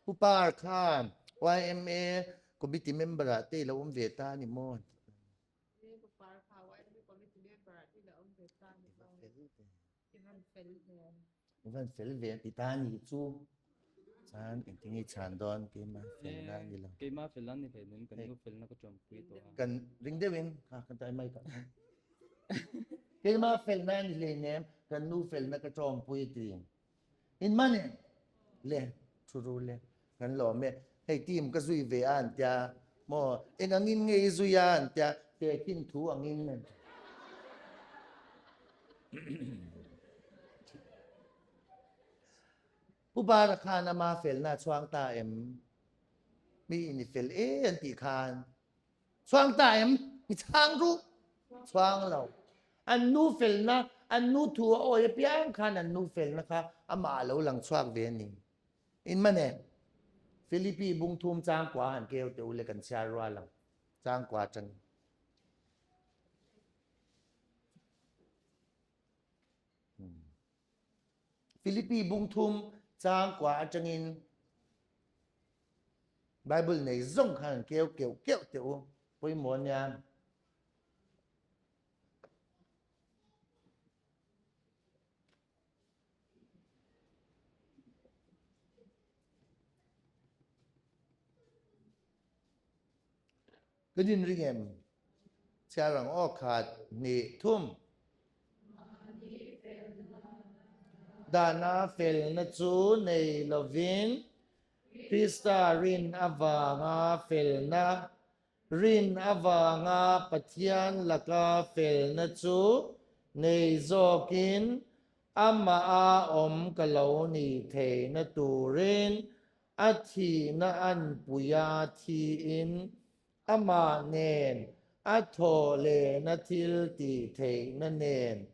Pu Par khan YMA committee member ah te i lo awm ve ta a ni maw? I van fel ve ti ta ni chu chan engtin nge chhan dawn keima felna ni lo. Keima felna ni hlei nen kan nu felna ka tawmpui tawh a. Kan ring deuhin kha kan tai mai ka. Keima felna ni hlei nem kan nu felna ka tawmpui ti. In man em? Le, thu ru le, kan lawm e. Hei team ka zui ve a an tia, maw eng angin nge i zui a an tia, tehkhin thu angin an ti. Pu Bara khan ama felna a chhuang ta em? Mi in i fel e an tih khan Chhuang ta em? I chhang ru? Chhuang lo. An nu felna, an nu thu a awi apiang khan an nu felna kha amah a lo lang chhuak ve a ni. In man em? Philippi bung thum changkua han keu teh u le kan chhiar rual ang. Changkua atangin. Philippi bung thum changkua atangin Bible nei zawng khan an keu keuh keuh teh u pawimawh ania. Kan inring em? Chhiar ang aw khat, hnih, thum. Dana felna chu nei lovin Krista rin avanga felna, rin avanga Pathian laka felna chu nei zawkin amaha awm ka lo nih theihna turin A thihna anpuia thiin amah nen a thawh lehna thil tih theihna nen,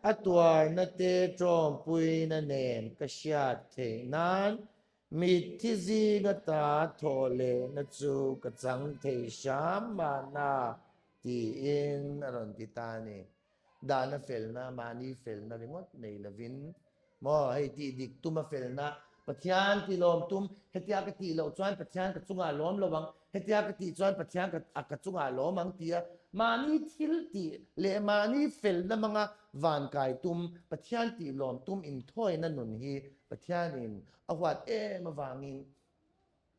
a tuarna te ṭawmpuina nen ka hriat theih nan mitthi zinga ta thawh lehna chu ka chang thei hram mahna tiin a rawn ti ta a ni. Dahna felna, mahni felna ringawt nei lovin maw hei tih dik tum a felna, Pathian ti lawm tum, hetia ka tih loh chuan Pathian ka chungah lawm lo ang, hetia ka tih chuan Pathian ka a ka chungah lawm ang tia mahni thil tih leh mahni felna hmanga van kai tum, Pathian tih lawm tum inthawina nun hi Pathianin a huat em avangin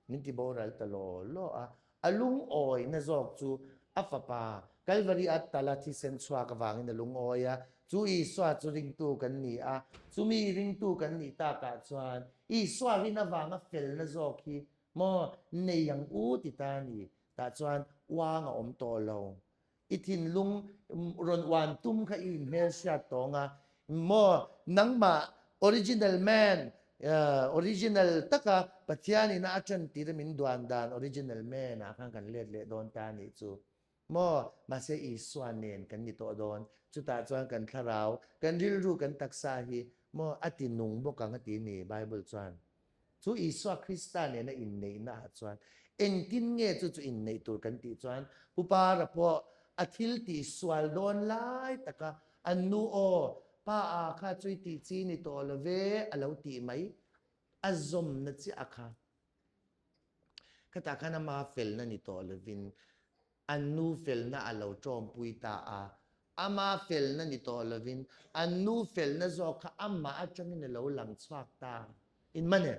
Min ti boral ta law law a, a lungawina zawk chu a fapa Kalvari a tala thisen chhuak avangin a lungawi a. Chu Isua chu ringtu kan ni a, chumi ringtu kan nih takah chuan Isua rin avanga felna zawk hi maw nei ang u ti ta a ni. Tah chuan uang a awm tawh lo. I thinlung rawn uan tum kha i inhmelhriat tawng a, maw nangmah original man, original taka Pathianin a atan tir min duan dan original man ah khan kan let leh dawn ta a nih chu. Maw, mahse Isua nen kan ni tawh dawn. Chutah chuan kan thlarau, kan rilru, kan taksa hi maw a ti nung bawk ang a ti ni Bible chuan. Chu Isua Krista nena inneihna ah chuan engtin nge chu chu inneih tur kan tih chuan Pu Para pawh a thil tih sual dawn lai taka an nu aw, pa a kha chu i tih chi ni tawh lo ve a lo tih mai a zawmna chiah a kha. Khatah khan ama felna ni tawh lovin an nu felna a lo tawmpui ta a, ama felna ni tawh lovin an nu felna zawk kha amah atangin a lo lang chhuak ta. In man e?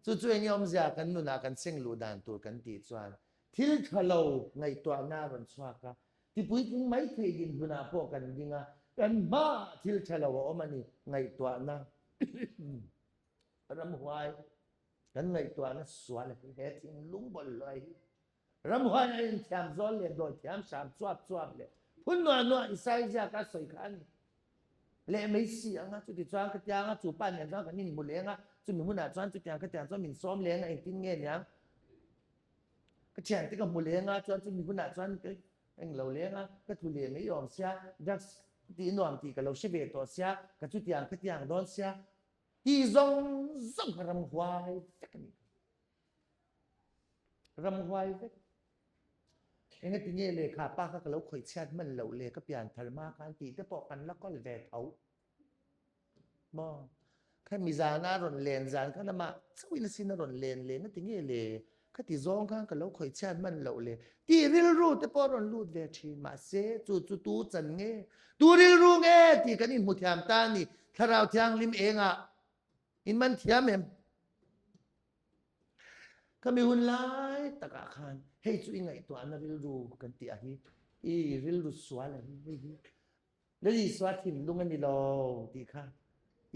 Chu chu enge awmzia kan nunah kan seng luh dan tur kan tih chuan thil tha lo ngaihtuahna a rawn chhuak a, tipuitling mai thei dinhmunah pawh kan ding a, kan hmaah thil tha lo a awm a ni ngaihtuahna ramhuai Kan ngaihtuahna sual hi he thinlung bawlhhlawh hi ramhuai a inthiam zawl leh dawithiam hram chuap chuap leh phun nuah nuah Isai ziak a sawi kha a ni leh mai si ang a. Chuti chuan ka tiang a, chu pa nen chuan kan inhmu leng a, chumi hunah chuan chutiang ka tiang chuan min sawm leng a, engtin nge niang ka thiante ka hmu leng a, chuan chumi hunah chuan ka englo leng a, ka tlu leh mai awm sia, drugs tih nuam tih ka lo hre ve tawh sia, ka chutiang ka tiang dawn sia, Hi zawng zawng kha ramhuai vek a nih kha. Ramhuai vek. Enga ti nge lehkha pa kha ka lo khawih chhiat hman loh le ka pian thar hma khan tih te pawh kan la kawl ve tho. Maw? Kha mi zana rawn len zan khan amah chauhin asin a rawn len le nga ti nge le Khati zawng khan ka lo khawih chhiat hman loh le tih rilru te pawh a rawn lut ve thin. Mahse, chu chu tu chan nge, tu rilru nge tih kan inhmu thiam ta a ni. Thlarau Thianghlim engah in man thiam em? Khami hun lai takah khan hei chu i ngaihtuahna rilru kan tih a hi, i rilru sual a hi, hei hi Lal Isua thinlung a ni lo tih kha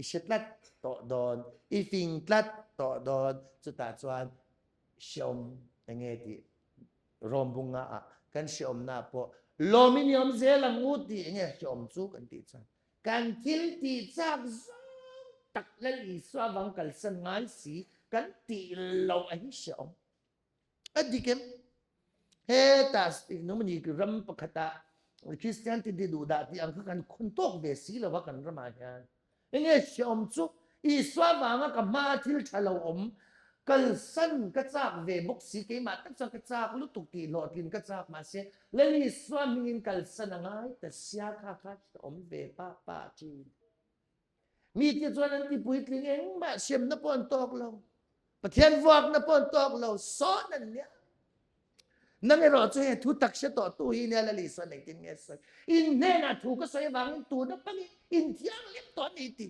i hre tlat tawh dawn, i fing tlat tawh dawn. Chutah chuan hreawm enge tih rawmbunga ah kan hreawmna pawh lawmin i awm zel ang u tih enge hreawm chu kan tih chuan kan thil tih chak zawng tak Lal Isua vang kalsan ngai si kan tih loh a hi hreawm. A dik em? Heta nomani ram pakhata Christian ti di duh dah tih ang kha kan khun tawk ve si lova kan ramah hian. Enge hreawm chu Isua vanga ka hma thil tha lo awm kalsan ka chak ve bawk si keimah tak chuan ka chak lutuk tih hlawhtlin ka chak mahse Lal Isua hmingin kalsan a ngai ta sia kha kha hreawm ve pa pa thin. Mite chuan an ti puitling engmah hremna pawh an tawk lo. Pathian vuakna pawh an tawk lo. Sawn an nia. Nang erawh chu he thu tak hre tawh tu hi nia Lal Isuan engtin nge sawi. In hnenah thu ka sawi avangin tuna pangin in thianghlim tawh a ni ti.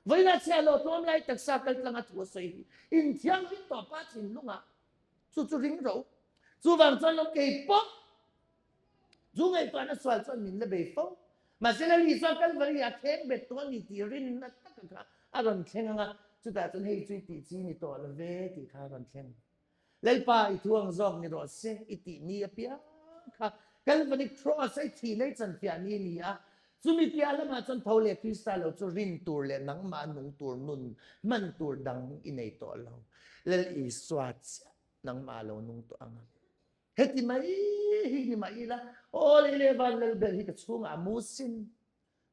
Vawiinah chhia lo tlawm lai taksa kaltlanga thu a sawi hi in thianghlim tawh pa thinlungah chu chu ring ro. Chuvang chuan lo kei pawh Chu ngaihtuahna sual chuan min la bei fo. Mahse Lal Isua Kalvari ah thleng bet tawh a ni tih rinna taka kha a rawn thleng ang a, chutah chuan hei chu i tih chi ni tawh lo ve tih kha a rawn thleng. Lalpa i thu ang zawk ni rawh se i tih ni apiang kha Kalvari Cross a i thih lei chanfiah ni a ni a, chumi piah lamah chuan tho leh Krista lo chu rin tur leh nangmah nung tur nun hman tur dang i nei tawh lo. Lal Isua chiah nangmah lo nung tawh ang a. Heti mai hi ni mah ila, aw lei le van lal ber hi ka chhungah a mu sin.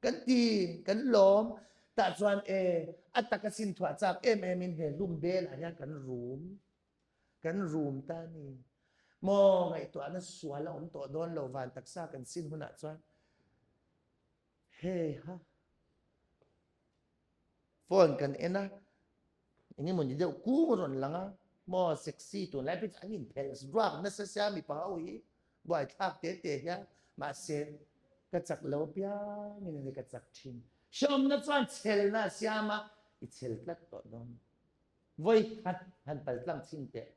Kan ti, kan lawm. Tah chuan e, a taka sin thuah chak em em in he hlum bel ah hian kan rum. Kan rum ta ni. Maw ngaihtuahna sual a awm tawh dawn lo van taksa kan sin hunah chuan. Hei ha. Phone kan en a, engemaw ni deuh kung a rawn lang a, maw sexy tunlai phei chu an inphelh ruak nasa sia mipa ho hi buaithlak te te hian mahse ka chak lo apiangin a ni ka chak thin. Hrehawmna chuan chhelna a siam a, i chhel tlat tawh dawn. Vawi khat han pal tlang chhin teh.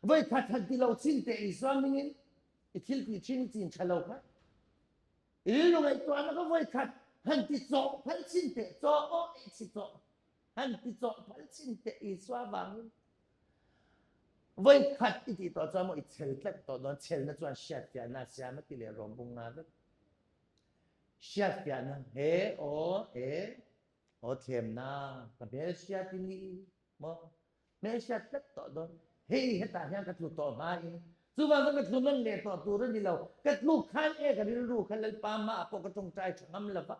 Vawi khat han ti lo chhin teh Isua hmingin i thil tih thin i chin tha lo kha. I rilru ngaihtuahna ka vawi khat han ti chawh phal chin teh, chaw aw ei chi chawh han ti chawh phal chin teh Isua vangin. Vawi khat i tih tawh chuan maw i chel tlat tawh dawn, chelna chuan hriatfiahna a siam a ti leh rawm bung nga vek. Hriatfiahna he aw e aw thlemna ka hmel hriat i ni maw hmel hriat tlat tawh dawn. Hei hetah hian ka tlu tawh hmain chuvang chuan ka tlu nawn leh tawh tur a ni lo. Ka tluk khan e ka rilru kha Lalpa hmaah pawh ka tawngtai tha ngam lova.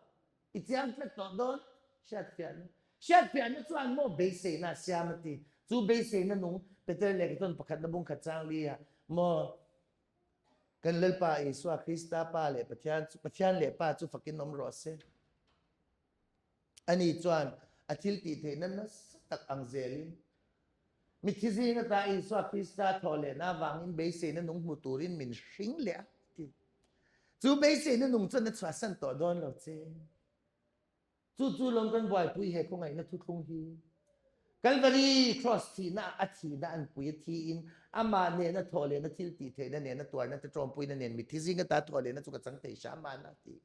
I chiang tlat tawh dawn? Hriatfiahna. Hriatfiahna chuan maw beiseina a siam a ti. Chu beiseina nung Peter lehkha chuan pakhatna bung khat chang li ah maw kan Lalpa Isua Krista Pa leh Pathian chu Pathian leh Pa chu fakin awm rawh se. Ani chuan a thil tih theihna nasa tak ang zelin mithi zing ata Isua Krista thawh lehna avangin beiseina nung hmu turin min hring leh a ti. Chu beiseina nung chuan a chhuahsan tawh dawn lo che. Chu chu lawm kan buaipui he khawngaihna thuthlung hi. Kalvari Cross thihna a thihna an pui a thiin amah nena thawh lehna thil tih theihna nena tuarna te tawmpuina nen mitthi zing ata thawh lehna chu ka chang thei hram a na ti.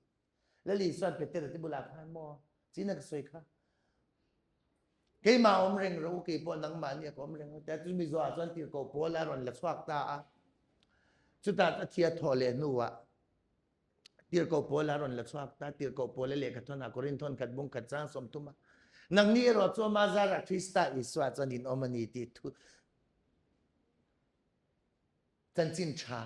Lali chuan Petera te bulah khan maw china ka sawi kha. Keimah awm reng rawh u, kei pawh nangmahni a ka awm reng rawh tia chumi zawhah chuan tirhkoh Paul a rawn la chhuak ta a. Chutah a thi a thawh leh hnuah tirhkoh Paul a rawn la chhuak ta, tirhkoh Paul a lehkha thawnah Korinth thawn khat bung khat chang 30 a. Nangni erawh chu ama zarah Krista Isua chuan in awm a ni tih thu chanchin tha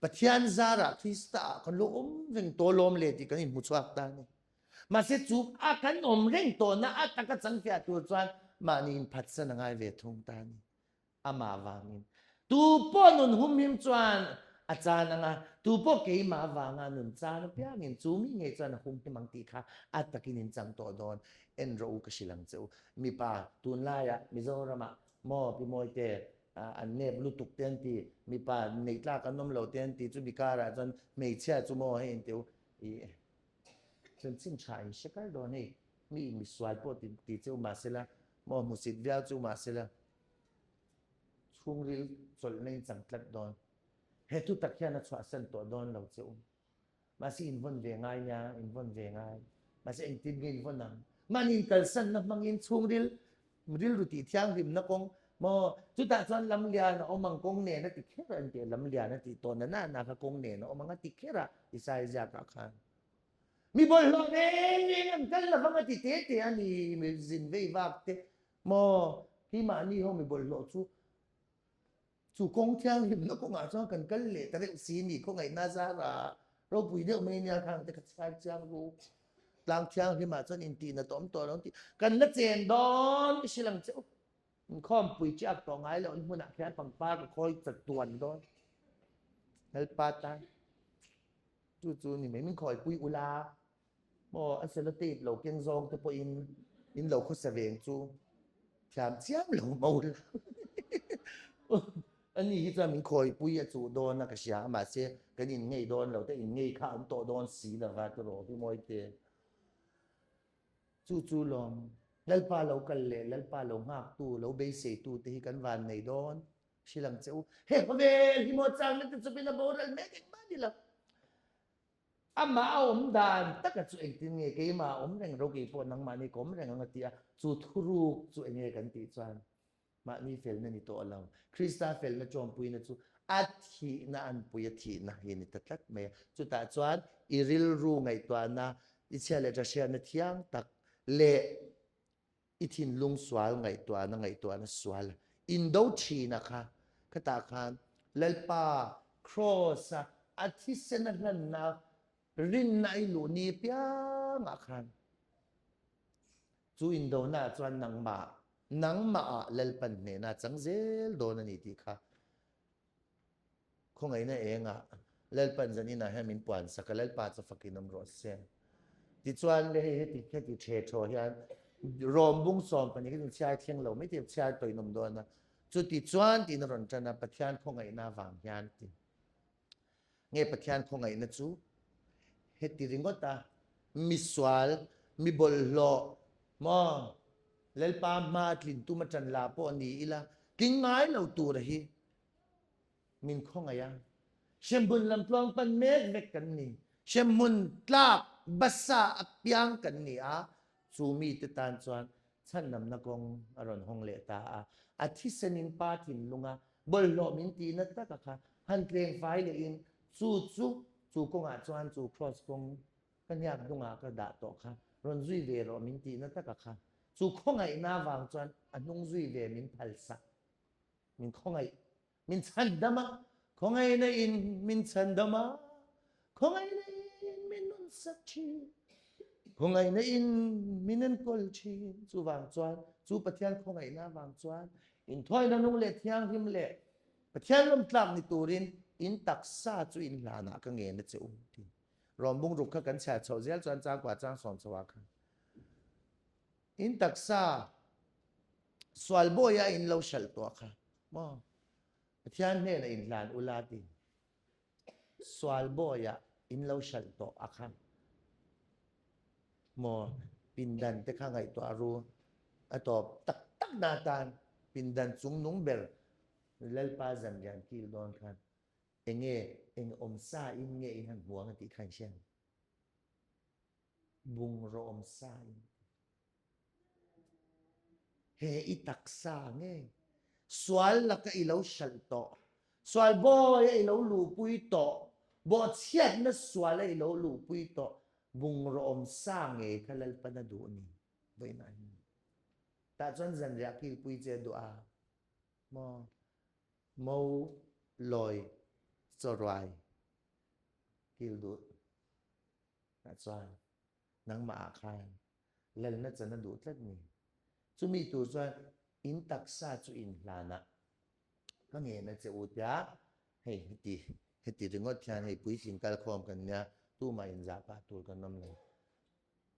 Pathian zarah Krista ah kan lo awm reng tawh lawm le tih kan inhmu chhuak ta a ni. Mahse chu a kan awm reng tawhna a taka changfiah tur chuan mahni inphatsan a ngai ve thung ta a ni. Amah vangin tu pawh nun humhim chuan a chan anga tu pawh keimah vanga nun chan apiangin chu mi ngei chuan a humhim ang tih kha a takin in chang tawh dawn. En rawh u ka hrilh ang che u. Mipa tunlaiah Mizoramah maw Pi Mawite an nep lutuk te an ti, mipa neih tlak an awm lo te an ti, chumi karah chuan hmeichhia chu maw hei intih u i chanchin tha in hre kar dawn hei, mi misual pawh ti ti cheu mahsela maw hmusit viau chu mahsela chhungril chawlhna in chang tlat dawn, he thu tak hian a chhuahsan tawh dawn lo che u. Mahse in vawn ve ngai nia, in vawn ve ngai. Mahse engtin nge in vawn ang? Mahni in kalsanna hmangin chhungril rilru tih thianghlimna kawng maw chutah chuan lamlian a awm ang kawng nen a ti kher a an ti a, lamlian a tih tawh na na na kha kawng nen a awm ang a ti kher a Isaiah ziakah khan. Mi bawlhhlawh reng reng an kal lovang a ti te te a ni, mi zin vei vak te maw keimahni ho mi bawlhhlawh chu Chu kawng thianghlimna kawngah chuan kan kal leh ta reuh si ni, khawngaihna zara ropui deuh mai nia khang te kha chhar chiang ru. Tlang thianghlimah chuan intihna tawm tawh lo tih kan la chen dawn i hrilh ang che u. Inkhawmpui chiak tawh ngai loh hmunah khian pangpar ka khawi chatuan dawn. Lalpa tan chu chu ni mai min khawipui ula. Maw a sellotape lo keng zawng te pawhin in lo khawsa veng chu thiam chiam lo mo la. Ani hi chuan min khawipui a chuh dawn a ka hria a mahse kan in ngei dawn lo te in ngei kha an tawh dawn si lova ti rawh hi mawi te. Chu chu lawm Lalpa lo kal leh Lalpa lo nghak tu lo beisei tu te hi kan van nei dawn hrilh ang che u. He khawvel hi maw changna te chawpin a boral mek engmah ni lo. Amah a awm dan taka chu engtin nge keimah a awm reng ro kei pawh nangmahni ka awm reng ang a ti a, chu thuruk chu enge kan tih chuan mahni felna ni tawh lo. Krista felna ṭawmpuina chu a thihna anpui a thihna hi a ni ta tlat mai a. Chutah chuan i rilru ngaihtuahna, i chhia leh ṭha hriatna thiang tak leh I thinlung sual ngaihtuahna ngaihtuahna sual indo thina kha khatah khan Lalpa Kraws a a thisen a hlanna rinna i luh ni piangah khan chu indona ah chuan nangmah nangmah ah Lalpan hnehna a chang zel dawn a ni tih kha Khawngaihna engah Lalpan zaninah hian min puan sak a, Lalpa chu fakin awm rawh se. Tichuan le hei heti heti the thaw hian Rom bung 12 hi chhiar thleng lo mai thei chhiar tawhin awm dawn a. Chuti chuan tiin a rawn tan a, Pathian khawngaihna avang hian ti. Nge Pathian khawngaihna chu heti ringawt a, misual, mi bawlhhlawh maw Lalpa hma tlin tum a tan la pawh ni ila tling ngai lo tur a hi min khawngaih a, hremhmun lam tluang pan mek vek kan ni. Hremhmun tlak basa apiang kan ni a, chu mite tan chuan chhandamna kawng a rawn hawng leh ta a. A thisenin Pa thinlunga bawlhhlawh min tihna taka kha han tleng fai lehin chu chu chu kawngah chuan chu kraws kawng ka hniak hnungah ka dah tawh kha rawn zui ve rawh min tihna taka kha chu khawngaihna avang chuan a hnung zui ve min phalsak min khawngaih min chhandam a, khawngaihna in min chhandam a, khawngaihna in min nunsak thin, khawngaihna in min enkawl thin. Chuvang chuan chu Pathian khawngaihna avang chuan inthawina nung leh thianghlim leh Pathian lawmtlak ni turin in taksa chu in hlanah ka ngen a che u ti. Rom bungruk kha kan chhiar chhoh zel chuan changkua chang sawm chho ah khan in taksa Sual bawi a in lo hralh tuah kha maw Pathian hnenah in hlan ula ti sual bawi ah in lo hralh tawh a kha maw pindan te kha ngaihtuah ru a tawp tak tak na tan pindan chung nung ber Lalpa zanrian kil dawn khan enge eng awm sa in nge in han hmuang a tih kha in hria bungraw awm sa in He i taksa nge sual laka i lo hralh tawh, sual bawi a i lo luhpui tawh, bawhchhiatna sual a i lo luhpui tawh, bungraw awm sa nge kha Lalpan a duh ni? Vawiinah hian tah chuan zanriah kilpui che a duh a maw? Mo lawi chawruai kil duh tah chuan nangmah ah khan lalna chan a duh tlat ni. Chumi tur chuan in taksa chu in hlanah ka ngen a che u tia hei heti heti ringawt hian hei puitling kalkhawm kan nia tumah inzah pah tur kan awm lo.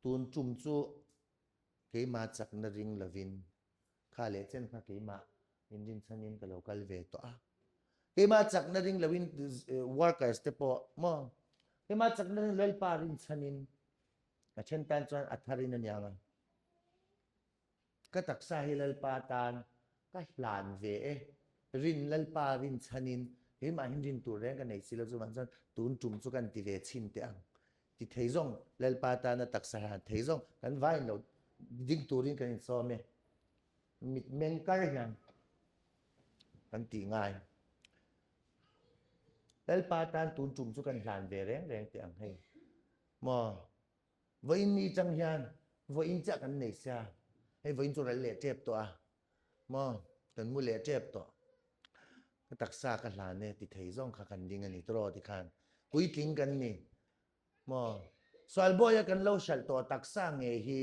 Tun tum chu keimah chakna ring lovin kha leh chen kha keimah inrinchhanin ka lo kal ve tawh a. Keimah chakna ring loin workers te pawh maw keimah chakna ring Lalpa rinchhanin A then tan chuan a tharin a niang a, ka taksa hi Lalpa tan ka hlan ve e, rin Lalpa rin chhanin keimah hin rin tur reng ka nei si lo chuvang chuan tun tum chu kan ti ve chhin teh ang ti thei zawng Lalpa tana taksa hlan thei zawng kan vain lo ding turin kan insawm e, mitmeng kar hian kan tih ngai. Lalpa tan tun tum chu kan hlan ve reng reng teh ang hei. Maw? Vawiin ni chang hian vawiin chiah kan nei sia, hei vawiin chu ral leh tep tawh a, maw? Kan mu leh tep tawh. Ka taksa ka hlan e ti thei zawng kha kan ding a ni tawh tikhan puitling kan ni. Maw? Sual bawi a kan lo hralh tawh taksa nge hi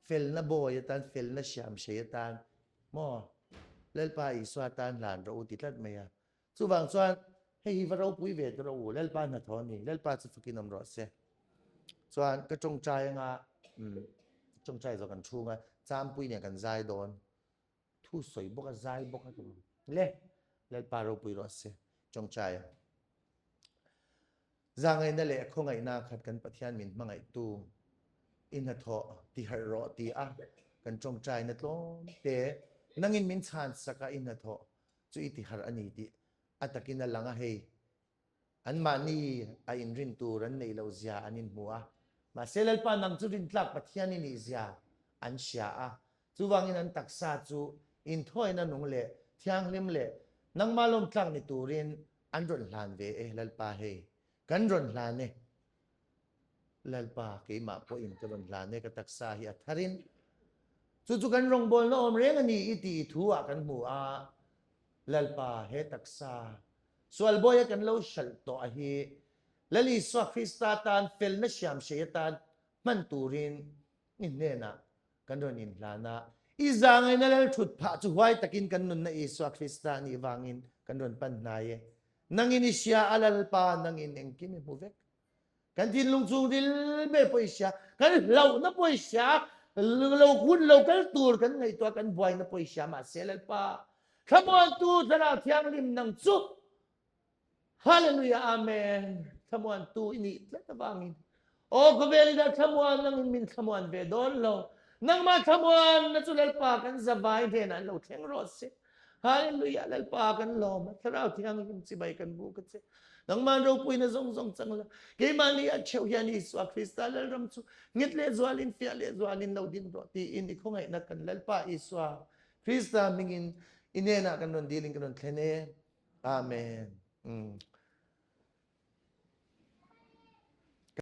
felna bawi atan, felna hriam hrei atan, maw? Lalpa Isua tan hlan rawh u ti tlat mai a. Chuvang chuan hei hi va ropui ve ta rawh u, Lalpa hnathawh a ni, Lalpa chu fakin awm rawh se. Chuan ka tawngtai anga tawngtai zawh kan chhunga Champui nen kan zai dawn, thu sawi bawk a zai bawk a le, Lalpa ropui rawh se, tawngtai ang. Zangaihna leh khawngaihna khat kan Pathian min hmangaihtu i hnathawh ti harh rawh ti a kan tawngtaina tlawm te nangin min chhan sak a i hnathawh chu i ti harh a ni tih a takin a lang a, hei anmahni a inrin tur an neih loh zia an inhmu a, mahse Lalpa nang chu rintlak Pathian i nih zia an hria a, chuvangin an taksa chu inthawina nung leh thianghlim leh nangmah lawmtlak ni turin an rawn hlan ve e, Lalpa hei kan rawn hlan e, Lalpa keimah pawhin ka rawn hlan e, ka taksa hi a tharin chu chu kan rawngbawlna awm reng a ni i tih thu ah kan hmu a, Lalpa he taksa sual bawi a kan lo hralh tawh a hi Lal Isua Krista tan felna hriamhrei atan hman turin i hnenah kan rawn inhlan a, i zangaina lal thut phah chu huai takin kan nunna Isua Krista a nih vangin kan rawn pan hnai e. Nangin i hria a Lalpa, nangin engkim i hmu vek. Kan thinlung chhungril ber pawh i hria, kan hlauhna pawh i hria, lo hun lo kal tur kan ngaihtuah kan buaina pawh i hria mahse Lalpa, thlamuantu Thlarau Thianghlim nang chu Hallelujah Amen thlamuantu i nih tlat avangin aw khawvel ina thlamuan nangin min thlamuan ve dawn lo nangmah thlamuanna chu Lalpa kan zavai hnenah an lo thleng rawh se. Hallelujah Lalpa kan lawm a, Thlarau Thianghlim chibai kan buk a che. Nangman ropuina zawng zawng chang la, keimahni a theuh hian Isua Krista Lalram chu nghet leh zualin fiah leh zualin lo din rawh tiin i khawngaihna kan Lalpa Isua Krista hmingin i hnenah kan rawn dilin kan rawn thlen e. Amen.